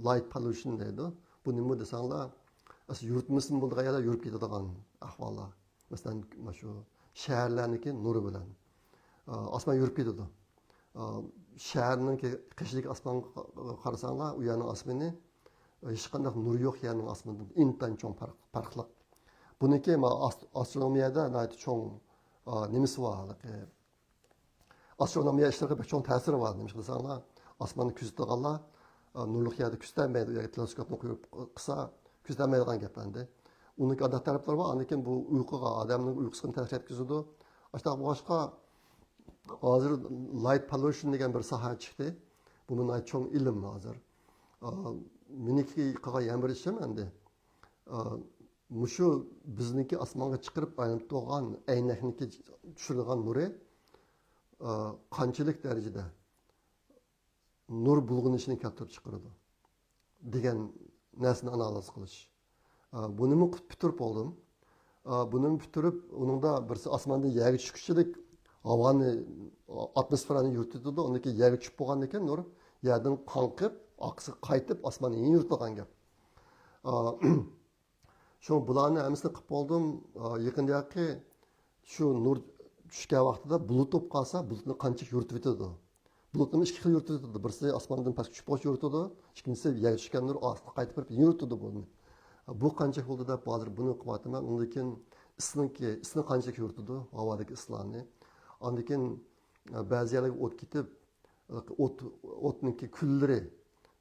لايت پوليۇشن دەيدۇ. بۇ نېمە دېسەڭلار، ئەسلى يورۇتمىسىمۇ بولىدىغان يەردە يورۇپ كېتىدىغان ئەھۋاللار. مەسىلەن، مانا شۇ شەھەرلەرنىڭكى نۇرى بىلەن، ئا، ئاسمان يورۇپ كېتىدۇ. ئا، شەھەرنىڭكى قېشىدىكى ئاسمانغا قارىساڭلار، ئۇ يەرنىڭ ئاسمىنى، ئا، ھېچقانداق نۇر يوق يەرنىڭ ئاسمىنىدىن ئىنتايىن چوڭ پەرق، پەرقلىق. بۇنىڭكى ما ئاس-، ئاسترونومىيەدە ناھايىتى چوڭ، ئا، نېمىسى بار، ھېلىقى ئاسترونومىيە ئىشلىرىغا بەك چوڭ تەسىرى بار. نېمىشقا دېسەڭلار، ئاسماننى كۆزىتىدىغانلار، ئا، نۇرلۇق يەردە كۆزىتەلمەيدۇ. ئۇ يەرگە تېلېسكوپنى قويۇپ قىلسا، كۆزىتەلمەيدىغان گەپلەر ئەمدى. ئۇنىڭكى ئادەت تەرەپلىرى بار. ئاندىن كېيىن بۇ ئۇيقۇغا، ئادەمنىڭ ئۇيقۇسىغا تەسىر يەتكۈزىدۇ. ئاشۇنداق بولغاچقا، ھازىر لايت پوليۇشن دېگەن بىر ساھە چىقتى. بۇمۇ ناھايىتى چوڭ ئىلىم ھازىر. ئا، مېنىڭكى قىلغان يەنە بىر ئىشىم ئەمدى، ئا، مۇشۇ بىزنىڭكى ئاسمانغا چىقىرىپ ئايلىنىپ تۇرغان ئەينەكنىڭكى چۈشۈرىدىغان نۇرى، ئا، قانچىلىك دەرىجىدە نۇر بۇلغىنىشىنى كەلتۈرۈپ چىقىرىدۇ دېگەن نەرسىنى ئانالىز قىلىش. ئا، بۇنىمۇ پۈتتۈرۈپ بولدۇم. ئا، بۇنىمۇ پۈتتۈرۈپ، ئۇنىڭدا بىرسى ئاسماندىن يەرگە چۈشكۈچىلىك ھاۋانى، ئاتموسفېرانى يورۇتۇۋېتىدۇ. ئاندىن كېيىن يەرگە چۈشۈپ بولغاندىن كېيىن نۇر يەردىن قاڭقىپ، ئارقىسىغا قايتىپ ئاسمانغا يەنە يورۇتۇلغان گەپ. ئا، شۇڭا بۇلارنى ھەممىسىنى قىلىپ بولدۇم. ئا، يېقىندىكى شۇ نۇر چۈشكەن ۋاقتىدا بۇلۇت بولۇپ قالسا، بۇلۇتنى قانچىلىك يورۇتۇۋېتىدۇ؟ بۇلۇتنىمۇ ئىككى خىل يورۇتۇۋېتىدۇ. بىرسى ئاسماندىن پەسكە چۈشۈپ بولغاچ يورۇتىدۇ، ئىككىنچىسى يەرگە چۈشكەن نۇر ئاستىغا قايتىپ بېرىپ يورۇتىدۇ بۇنى. بۇ قانچىلىك بولدى دەپ ھازىر بۇنى قىلىۋاتىمەن. ئۇندىن كېيىن ئىسسىنىڭكى، ئىسسىنى قانچىلىك يورۇتىدۇ، ھاۋادىكى ئىسسىلارنى. ئاندىن كېيىن بەزى يەرلەرگە ئوت كېتىپ، ئوت، ئوتنىڭكى كۈللىرى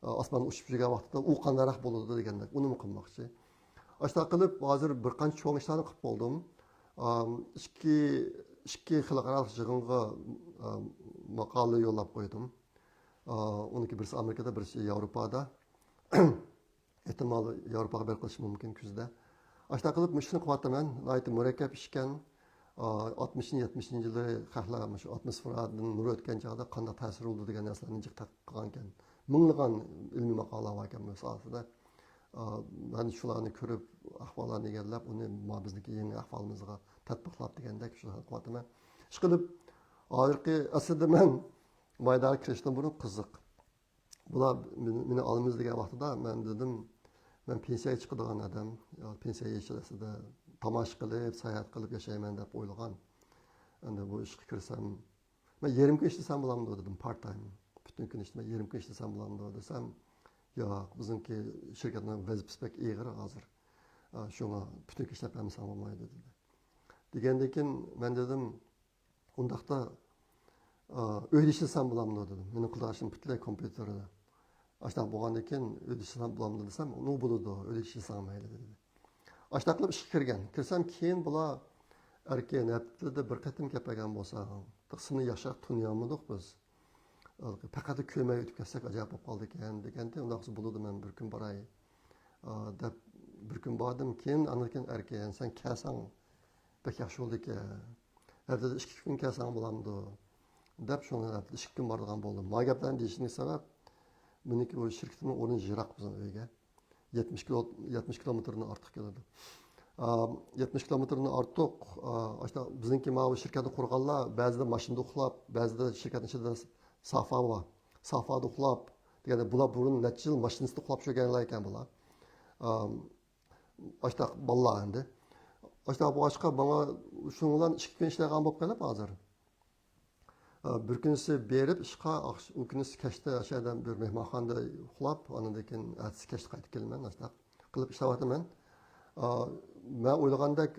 ئاسماندا ئۇچۇپ يۈرگەن ۋاقتىدا ئۇ قانداقراق بولىدۇ دېگەندەك، ئۇنىمۇ قىلماقچى. ئاشۇنداق قىلىپ، ھازىر بىر قانچە چوڭ ئىشلارنى قىلىپ بولدۇم. ئىككى، ئىككى خەلقئارالىق يىغىنغا ماقالە يوللاپ قويدۇم. ئۇنىڭكى بىرسى ئامېرىكىدا، بىرسى ياۋروپادا. ئېھتىمال ياۋروپاغا بېرىپ قېلىشىم مۇمكىن كۈزدە. ئاشۇنداق قىلىپ مۇشۇنى قىلىۋاتىمەن. ناھايىتى مۇرەككەپ ئىشكەن. ئاتمىشىنچى، يەتمىشىنچى يىللىرى خەقلەر مۇشۇ ئاتموسفېرادىن نۇر ئۆتكەن چاغدا قانداق تەسىر بولىدۇ دېگەن نەرسىلەرنى جىق تەتقىق قىلغانىكەن. مىڭلىغان ئىلمىي ماقالە باركەن بۇ ساھەدە. مەن شۇلارنى كۆرۈپ، ئەھۋاللارنى ئىگىلەپ، ئۇنى ما بىزنىڭكى يېڭى ئەھۋالىمىزغا تەتبىقلاپ دېگەندەك شۇ قىلىۋاتىمەن. ئىشقىلىپ، ھازىرقى ئەسلىدە مەن مايدانغا كىرىشتىن بۇرۇن قىزىق. بۇلار مېنى، مېنى ئالىمىز دېگەن ۋاقتىدا مەن دېدىم، مەن پېنسىيەگە چىقىدىغان ئادەم، يا پېنسىيە يېشى ئەسلىدە تاماشا قىلىپ، ساياھەت قىلىپ ياشايمەن دەپ ئويلىغان. ئەمدى بۇ ئىشقا كىرسەم، مەن يېرىم كۈن ئىشلىسەم بولامدۇ دېدىم، پارت تايم. پۈتۈن كۈن ئىشلىمەي، يېرىم كۈن ئىشلىسەم بولامدۇ دېسەم، ياق، بىزنىڭكى شىركەتنىڭ ۋەزىپىسى بەك ئېغىر ھازىر. ئا، شۇڭا پۈتۈن كۈن ئىشلەپ بەرمىسەڭ بولمايدۇ دېدى. دېگەندىن كېيىن مەن دېدىم، ئۇنداقتا، ئا، ئۆيدە ئىشلىسەم بولامدۇ دېدىم. مېنىڭ قۇلداقلىشىم پۈتۈنلەي كومپيۇتېردا. ئاشۇنداق بولغاندىن كېيىن ئۆيدە ئىشلىسەم بولامدۇ دېسەم، ئۇ بولىدۇ، ئۆيدە ئىشلىسەڭ مەيلى دېدى. ئاشۇنداق قىلىپ ئىشقا كىرگەن. كىرسەم كېيىن بۇلار ئەركىن ھەپتىدە بىر قېتىم كەپ بەرگەن بولساڭ، سېنى ياخشىراق تونۇيالمىدۇق بىز. پەقەت كۆرمەي ئۆتۈپ كەتسەك ئاجايىپ بولۇپ قالىدىكەن دېگەنتى. ئۇنداق بولسا بولىدۇ، مەن بىر كۈن باراي، ئا، دەپ بىر كۈن باردىم. كېيىن ئاندىن كېيىن ئەركىن، سەن كەلسەڭ بەك ياخشى بولىدىكەن. ھەپتىدە ئىككى كۈن كەلسەڭ بولامدۇ؟ دەپ شۇڭا ھەپتىدە ئىككى كۈن بارىدىغان بولدۇم. ما گەپلەرنى دېيىشىمدىكى سەۋەب، مېنىڭكى بۇ شىركىتىمنىڭ ئورنى يىراق بىزنىڭ ئۆيگە. يەتمىش كىلو، يەتمىش كىلومېتىردىن ئارتۇق كېلىدۇ. ئا، يەتمىش كىلومېتىردىن ئارتۇق، ئا، ئاشۇنداق بىزنىڭكى ماۋۇ شىركەتنى قۇرغانلار بەزىدە ماشىنىدا ئۇخلاپ، بەزىدە شىركەتنىڭ ئىچىدە سافا بار. سافادا ئۇخلاپ، دېگەندە بۇلار بۇرۇن نەچچە يىل ماشىنىسىدا ئۇخلاپ يۈرگەنلەر ئىكەن بۇلار. ئا، ئاشۇنداق بالىلار ئەمدى. ئاشۇنداق بولغاچقا ماڭا شۇنىڭ بىلەن ئىككى كۈن ئىشلەيدىغان بولۇپ قېلىپ ھازىر. ئا، بىر كۈنسى بېرىپ ئىشقا، ئاخش-، ئۇ كۈنسى كەچتە ئاشۇ يەردە بىر مېھمانخانىدا ئۇخلاپ، ئاندىن كېيىن ئەتىسى كەچتە قايتىپ كېلىمەن، ئاشۇنداق قىلىپ ئىشلەۋاتىمەن. ئا، مەن ئويلىغاندەك،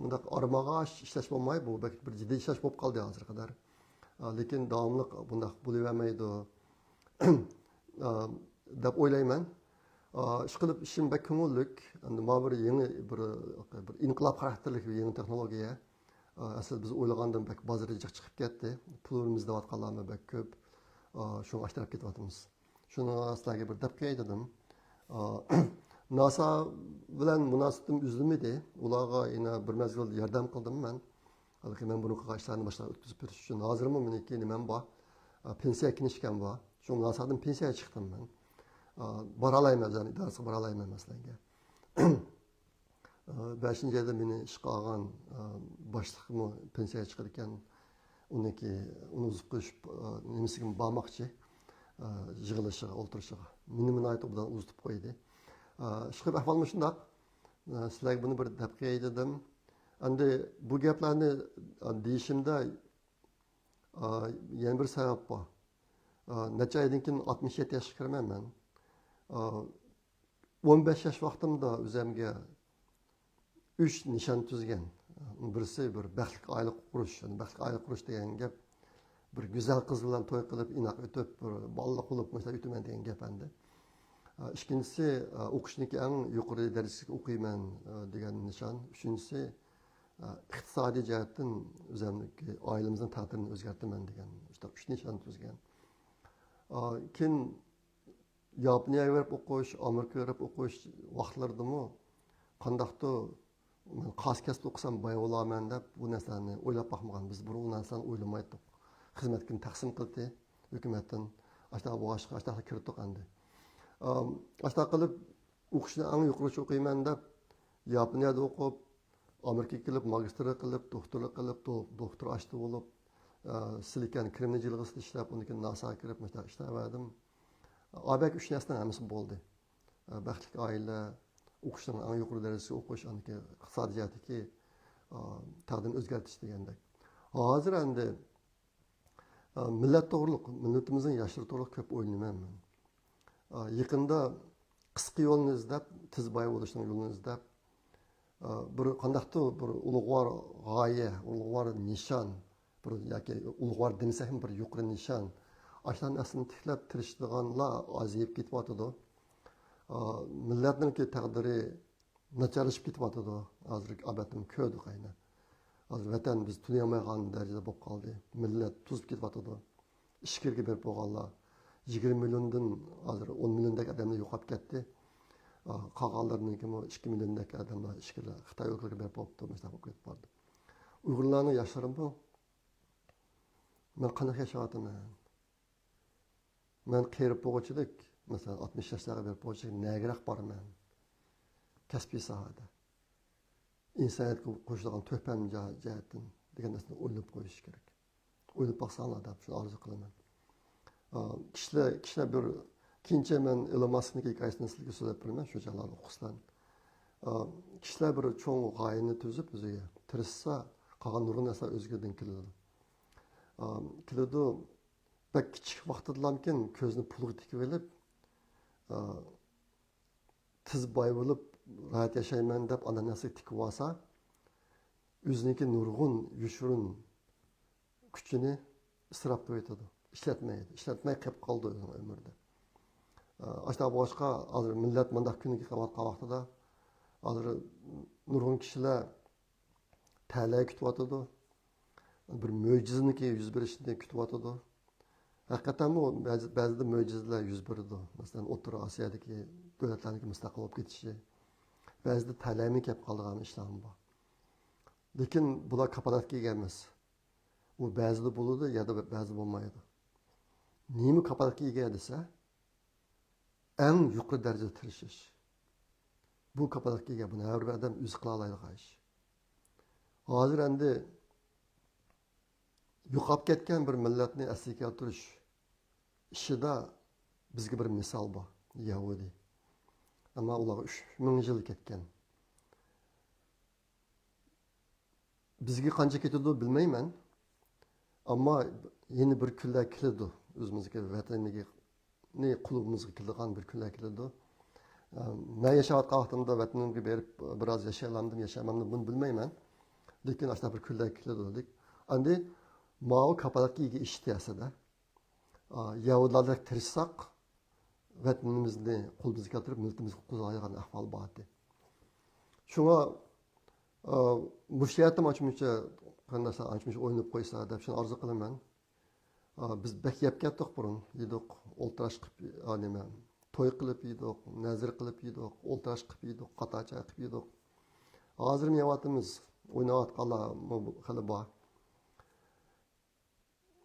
مۇنداق ئارمىغاچ ئىشلەش بولماي، بۇ بەك بىر جىددىي ئىشلەش بولۇپ قالدى ھازىرغا قەدەر. ئا، لېكىن داۋاملىق بۇنداق بولۇۋەرمەيدۇ، ئا، دەپ ئويلايمەن. ئا، ئىشقىلىپ ئىشىم بەك كۆڭۈللۈك. ئەمدى مانا بىر يېڭى بىر، بىر ئىنقىلاب خاراكتېرلىك بىر يېڭى تېخنولوگىيە. ئا، ئەسلىدە بىز ئويلىغاندىن بەك بازىرى جىق چىقىپ كەتتى. پۇلىمىز دەۋاتقانلارمۇ بەك كۆپ. ئا، شۇڭا ئاشۇ تەرەپ كېتىۋاتىمىز. شۇنىڭغا سىلەرگە بىر دەپ قوياي دېدىم. ئا، ناسا بىلەن مۇناسىۋىتىم ئۈزۈلمىدى. ئۇلارغا يەنە بىر مەزگىل ياردەم قىلدىم مەن. ھالبۇكى، مەن بۇرۇنقى ئىشلارنى باشقىلارغا ئۆتكۈزۈپ بېرىش ئۈچۈن ھازىرمۇ مېنىڭكى نېمەم بار. ئا، پېنسىيە كىنىشكام بار. شۇ مۇناسىۋەتتىن پېنسىيەگە چىقتىم مەن. ئا، بارالايمەن، ئۆزۈم ئىدارىسىغا بارالايمەن مەسىلەنگە. ئا، بەشىنچى ئايدا مېنى ئىشقا ئالغان، ئا، باشلىقمۇ پېنسىيەگە چىقىدىكەن. ئۇنىڭكى، ئۇنى ئۇزىتىپ قويۇش، ئا، نېمىسىگە بارماقچى، ئا، يىغىلىشىغا، ئولتۇرۇشىغا. مېنىمۇ ناھايىتى ئوبدان ئۇزىتىپ قويدى. ئا، ئىشقىلىپ ئەھۋال مۇشۇنداق. ئا، سىلەرگە بۇنى بىر دەپ قوياي دېدىم. ئەمدى بۇ گەپلەرنى، ئا، دېيىشىمدە، ئا، يەنە بىر سەۋەب بار. ئا، نەچچە ئايدىن كېيىن ئاتمىش يەتتە ياشقا كىرىمەن مەن. ئا، ئون بەش ياش ۋاقتىمدا ئۆزۈمگە ئۈچ نىشان تۈزگەن. بىرسى بىر بەختلىك ئائىلە قۇرۇش. يەنى بەختلىك ئائىلە قۇرۇش دېگەن گەپ بىر گۈزەل قىز بىلەن توي قىلىپ، ئىناق ئۆتۈپ، بىر بالىلىق بولۇپ، مۇشۇنداق ئۆتىمەن دېگەن گەپ ئەمدى. ئىككىنچىسى، ئوقۇشنىڭكى ئەڭ يۇقىرى دەرىجىسىگە ئوقۇيمەن دېگەن نىشان. ئۈچىنچىسى، ئىقتىسادىي جەھەتتىن ئۆزۈمنىڭكى ئائىلىمىزنىڭ تەقدىرىنى ئۆزگەرتىمەن دېگەن مۇشۇنداق ئۈچ نىشان تۈزگەن. كېيىن ياپونىيەگە بېرىپ ئوقۇش، ئامېرىكىغا بېرىپ ئوقۇش ۋاقىتلىرىدىمۇ قانداقتۇر مەن قاس كەسىپتە ئوقۇسام باي بولارمەن دەپ بۇ نەرسىلەرنى ئويلاپ باقمىغان. بىز بۇرۇن ئۇ نەرسىلەرنى ئويلىمايتتۇق. خىزمەتكىنى تەقسىم قىلدى ھۆكۈمەتتىن. ئاشۇنداق بولغاچقا ئاشۇنداقلا كىردۇق ئەمدى. ئام، ئاشۇنداق قىلىپ ئوقۇشنى ئەڭ يۇقىرىچە ئوقۇيمەن دەپ ياپونىيەدە ئوقۇپ، ئامېرىكىغا كېلىپ، ماگىستىرلىق قىلىپ، دوكتورلۇق قىلىپ، دو-، دوكتور ئاشتا بولۇپ، ئە، سىلىكان كرېمنىي جىلغىسىدا ئىشلەپ، ئۇندىن كېيىن ناساغا كىرىپ، مۇشۇنداق ئىشلەۋەردىم. ئابەك ئۈچ نەرسىنىڭ ھەممىسى بولدى. ئە، بەختلىك ئائىلە، ئوقۇشنىڭ ئەڭ يۇقىرى دەرىجىسىگە ئوقۇش، ئاندىن كېيىن ئىقتىسادىي جەھەتتىكى، ئە، تەقدىرنى ئۆزگەرتىش دېگەندەك. ھازىر ئەمدى ئا، مىللەت توغرۇلۇق، مىللىتىمىزنىڭ ياشلىرى توغرۇلۇق كۆپ ئويلىنىمەن مەن. ئا، يېقىندا قىسقا يولنى ئىزدەپ، تېز باي بولۇشنىڭ يولىنى ئىزدەپ، ئا، بىر قانداقتۇر بىر ئۇلۇغۋار غايە، ئۇلۇغۋار نىشان، بىر ياكى ئۇلۇغۋار دېمىسەكمۇ، بىر يۇقىرى نىشان. ئاشۇلارنىڭ ئەسلىنى تىكلەپ تىرىشىدىغانلار ئازىيىپ كېتىۋاتىدۇ. ئا، مىللەتنىڭكى تەقدىرى ناچارلىشىپ كېتىۋاتىدۇ. ھازىر ئاپەتنى كۆردۇق ئەينەن. ھازىر ۋەتەن بىز تونۇيالمايدىغان دەرىجىدە بولۇپ قالدى. مىللەت توزۇپ كېتىۋاتىدۇ. ئىچكىرىگە بېرىپ بولغانلار يىگىرمە مىليوندىن ھازىر ئون مىليوندەك ئادەملەر يوقاپ كەتتى. ئا، قالغانلىرىنىڭكىمۇ ئىككى مىليوندەك ئادەملەر ئىچكىرىلەر خىتاي ئۆلكىلىرىگە بېرىپ بولۇپتۇ، مۇشۇنداق بولۇپ كېتىپ بارىدۇ. ئۇيغۇرلارنىڭ ياشلىرىمۇ مەن قانداق ياشاۋاتىمەن؟ مەن قېرىپ بولغۇچىلىك، مەسىلەن، ئاتمىش ياشلارغا بېرىپ بولغۇچىلىك نەگىراق بارىمەن؟ كەسپىي ساھەدە. ئىنسانىيەتكە قوشىدىغان تۆھپەم جە-، جەھەتتىن دېگەن نەرسىنى ئويلاپ قويۇش كېرەك. ئويلاپ باقساڭلار دەپ شۇنى ئارزۇ قىلىمەن. ئا، كىشىلەر، كىشىلەر بىر، كېيىنچە مەن ئېلون ماسكنىڭ ھېكايىسىنى سىلەرگە سۆزلەپ بېرىمەن، شۇ چاغلاردا ئوقۇسىلەر. ئا، كىشىلەر بىر چوڭ غايىنى تۈزۈپ ئۆزىگە تىرىشسا، قالغان نۇرغۇن نەرسىلەر ئۆزلۈكىدىن كېلىدۇ. ئا، كېلىدۇ. بەك كىچىك ۋاقتىدىلامكىن كۆزىنى پۇلغا تىكىۋېلىپ، ئا، تېز باي بولۇپ، راھەت ياشايمەن دەپ ئانداق نەرسىگە تىكىۋالسا، ئۆزىنىڭكى نۇرغۇن يوشۇرۇن كۈچىنى ئىسراپ قىلىۋېتىدۇ. ئىشلەتمەيدۇ. ئىشلەتمەي قېلىپ قالىدۇ ئۆزىنىڭ ئۆمرىدە. ئا، ئاشۇنداق بولغاچقا، ھازىر مىللەت مۇنداق كۈنگە قېلىۋاتقان ۋاقتىدا، ھازىر نۇرغۇن كىشىلەر تەلەي كۈتۈۋاتىدۇ. بىر مۆجىزىنىڭكى يۈز بېرىشىنى كۈتۈۋاتىدۇ. ھەقىقەتەنمۇ بەزى، بەزىدە مۆجىزىلەر يۈز بېرىدۇ. مەسىلەن، ئوتتۇرا ئاسىيادىكى دۆلەتلەرنىڭكى مۇستەقىل بولۇپ كېتىشى. بەزىدە تەلەيمۇ كەپ قالىدىغان ئىشلارمۇ بار. لېكىن بۇلار كاپالەتكە ئىگە ئەمەس. ئۇ بەزىدە بولىدۇ، يا بەزىدە بولمايدۇ. نېمە كاپالەتكە ئىگە دېسە، ئەڭ يۇقىرى دەرىجىدە تىرىشىش. بۇ كاپالەتكە ئىگە، بۇنى ھەر بىر ئادەم ئۆزى قىلالايدىغان ئىش. ھازىر ئەمدى يوقاپ كەتكەن بىر مىللەتنى ئەسلىگە كەلتۈرۈش ئىشىدا بىزگە بىر مىسال بار، يەھۇدىي. ئەمما ئۇلارغا ئۈچ مىڭ يىل كەتكەن. بىزگە قانچە كېتىدۇ بىلمەيمەن. ئەمما يەنە بىر كۈنلەر كېلىدۇ. ئۆزىمىزنىڭكى ۋەتىنىگە نى قولىمىزغا كېلىدىغان بىر كۈنلەر كېلىدۇ. ئە، مەن ياشاۋاتقان ۋاقتىمدا ۋەتىنىمگە بېرىپ، بىراز ياشىيالامدىم، ياشىيالمامدىم، بۇنى بىلمەيمەن. لېكىن ئاشۇنداق بىر كۈنلەر كېلىدۇ دېدۇق. ئەمدى ماۋۇ كاپالەتكە ئىگە ئىش ئەسلىدە. ئا، يەھۇدىيلاردەك تىرىشساق، ۋەتىنىمىزنى قولىمىزغا كەلتۈرۈپ، مىللىتىمىزنى قۇتقۇزالايدىغان ئەھۋال بار ئىدى. شۇڭا، ئا، مۇشۇ يەردە ئانچە-مۇنچە قېرىنداشلار ئانچە-مۇنچە ئويناپ قويسا دەپ شۇنى ئارزۇ قىلىمەن. ئا، بىز بەك يەپ كەتتۇق بۇرۇن. يېدۇق، ئولتۇراش قىلىپ، ئا، نېمە، توي قىلىپ يېدۇق، نەزىر قىلىپ يېدۇق، ئولتۇراش قىلىپ يېدۇق، قاتار چاي قىلىپ يېدۇق. ھازىرمۇ يەۋاتىمىز. ئويناۋاتقانلارمۇ خېلى بار.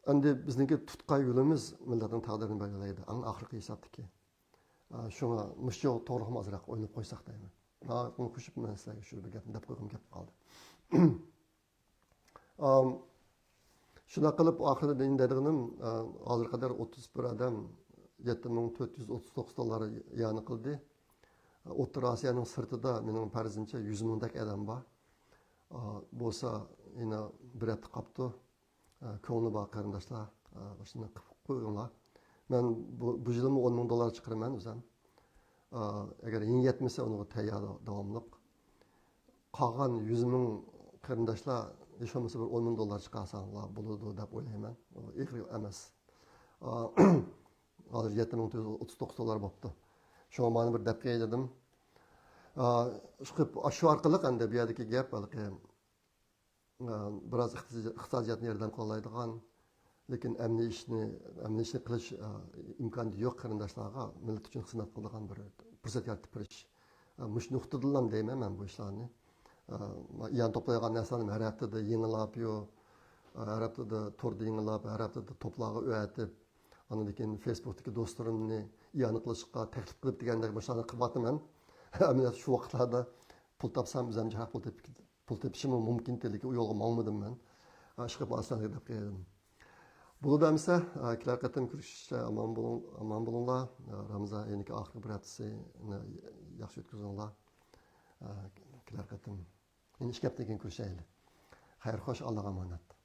ئەمدى بىزنىڭكى تۇتقان يولىمىز مىللەتنىڭ تەقدىرىنى بەلگىلەيدۇ، ئەڭ ئاخىرقى ھېسابتىكى. ئا، شۇڭا مۇشۇ توغرىلىقمۇ ئازراق ئويلاپ قويساق دەيمەن. ھا، بۇنى قوشۇپ مەن سىلەرگە شۇ بىر گەپنى دەپ قويغۇم كەپ قالدى. ئام، شۇنداق قىلىپ، ئاخىرىدا مېنىڭ دەيدىغىنىم، ئا، ھازىرغا قەدەر ئوتتۇز بىر ئادەم، يەتتە مىڭ تۆت يۈز ئوتتۇز توققۇز دوللار ئىئانە قىلدى. ئوتتۇرا ئاسىيانىڭ سىرتىدا مېنىڭ پەرىزىمچە يۈز مىڭدەك ئادەم بار. ئا، بولسا يەنە بىر ھەپتە قاپتۇ. ئا، كۆڭلى بار قېرىنداشلار، ئا، شۇنى قىلىپ قويۇڭلار. مەن بۇ، بۇ يىلمۇ ئون مىڭ دوللار چىقىرىمەن ئۆزۈم. ئا، ئەگەر يەنە يەتمىسە، ئۇنىڭغا تەييار داۋاملىق. قالغان يۈز مىڭ قېرىنداشلار ھېچ بولمىسا بىر ئون مىڭ دوللار چىقارساڭلار بولىدۇ دەپ ئويلايمەن. ئېغىر ئەمەس. ئا، ھازىر يەتتە مىڭ تۆت يۈز ئوتتۇز توققۇز دوللار بوپتۇ. شۇڭا مانا بىر دەپ قوياي دېدىم. ئا، شۇ، شۇ ئارقىلىق ئەمدى بۇ يەردىكى گەپ ھېلىقى، ئا، بىراز ئىقتىسادىي-، ئىقتىسادىياتنى ياردەم قىلالايدىغان، لېكىن ئەمەلىي ئىشنى، ئەمەلىي ئىشنى قىلىش، ئا، ئىمكانىيىتى يوق قېرىنداشلارغا مىللەت ئۈچۈن خىزمەت قىلىدىغان بىر پۇرسەت يارىتىپ بېرىش. ئا، مۇشۇ نۇقتىدىنلا دەيمەن مەن بۇ ئىشلارنى. ئا، ئىئانە توپلايدىغان نەرسىلەرنى ھەر ھەپتىدە يېڭىلاپ، يو، ئا، ھەر ھەپتىدە توردا يېڭىلاپ، ھەر ھەپتىدە توپلارغا ئۆتۈپ، ئاندىن كېيىن فېيسبۇكتىكى دوستلىرىمنى ئىئانە قىلىشقا تەكلىپ قىلىپ دېگەندەك مۇشۇلارنى قىلىۋاتىمەن. ئەمەلىيەتتە شۇ ۋاقىتلاردا پۇل تاپسام، ئۆزۈمچە ھەق پۇل تېپىپ، پۇل تېپىشىممۇ مۇمكىن ئىدى، لېكىن ئۇ يولغا ماڭمىدىم مەن. ئا، ئىشقىلىپ ئاسانلىقى دەپ قويايلى. بولىدۇ ئەمىسە، ئا، كېلەر قېتىم كۆرۈشكىچە ئامان بولۇڭ، ئامان بولۇڭلار. ئا، رامىزان ئېيىنىڭكى ئاخىرقى بىر ھەپتىسىنى ياخشى ئۆتكۈزۈڭلار. ئا، كېلەر قېتىم يەنە ئىككى ھەپتىدىن كېيىن كۆرۈشەيلى. خەير خوش، ئاللاغا ئامانەت.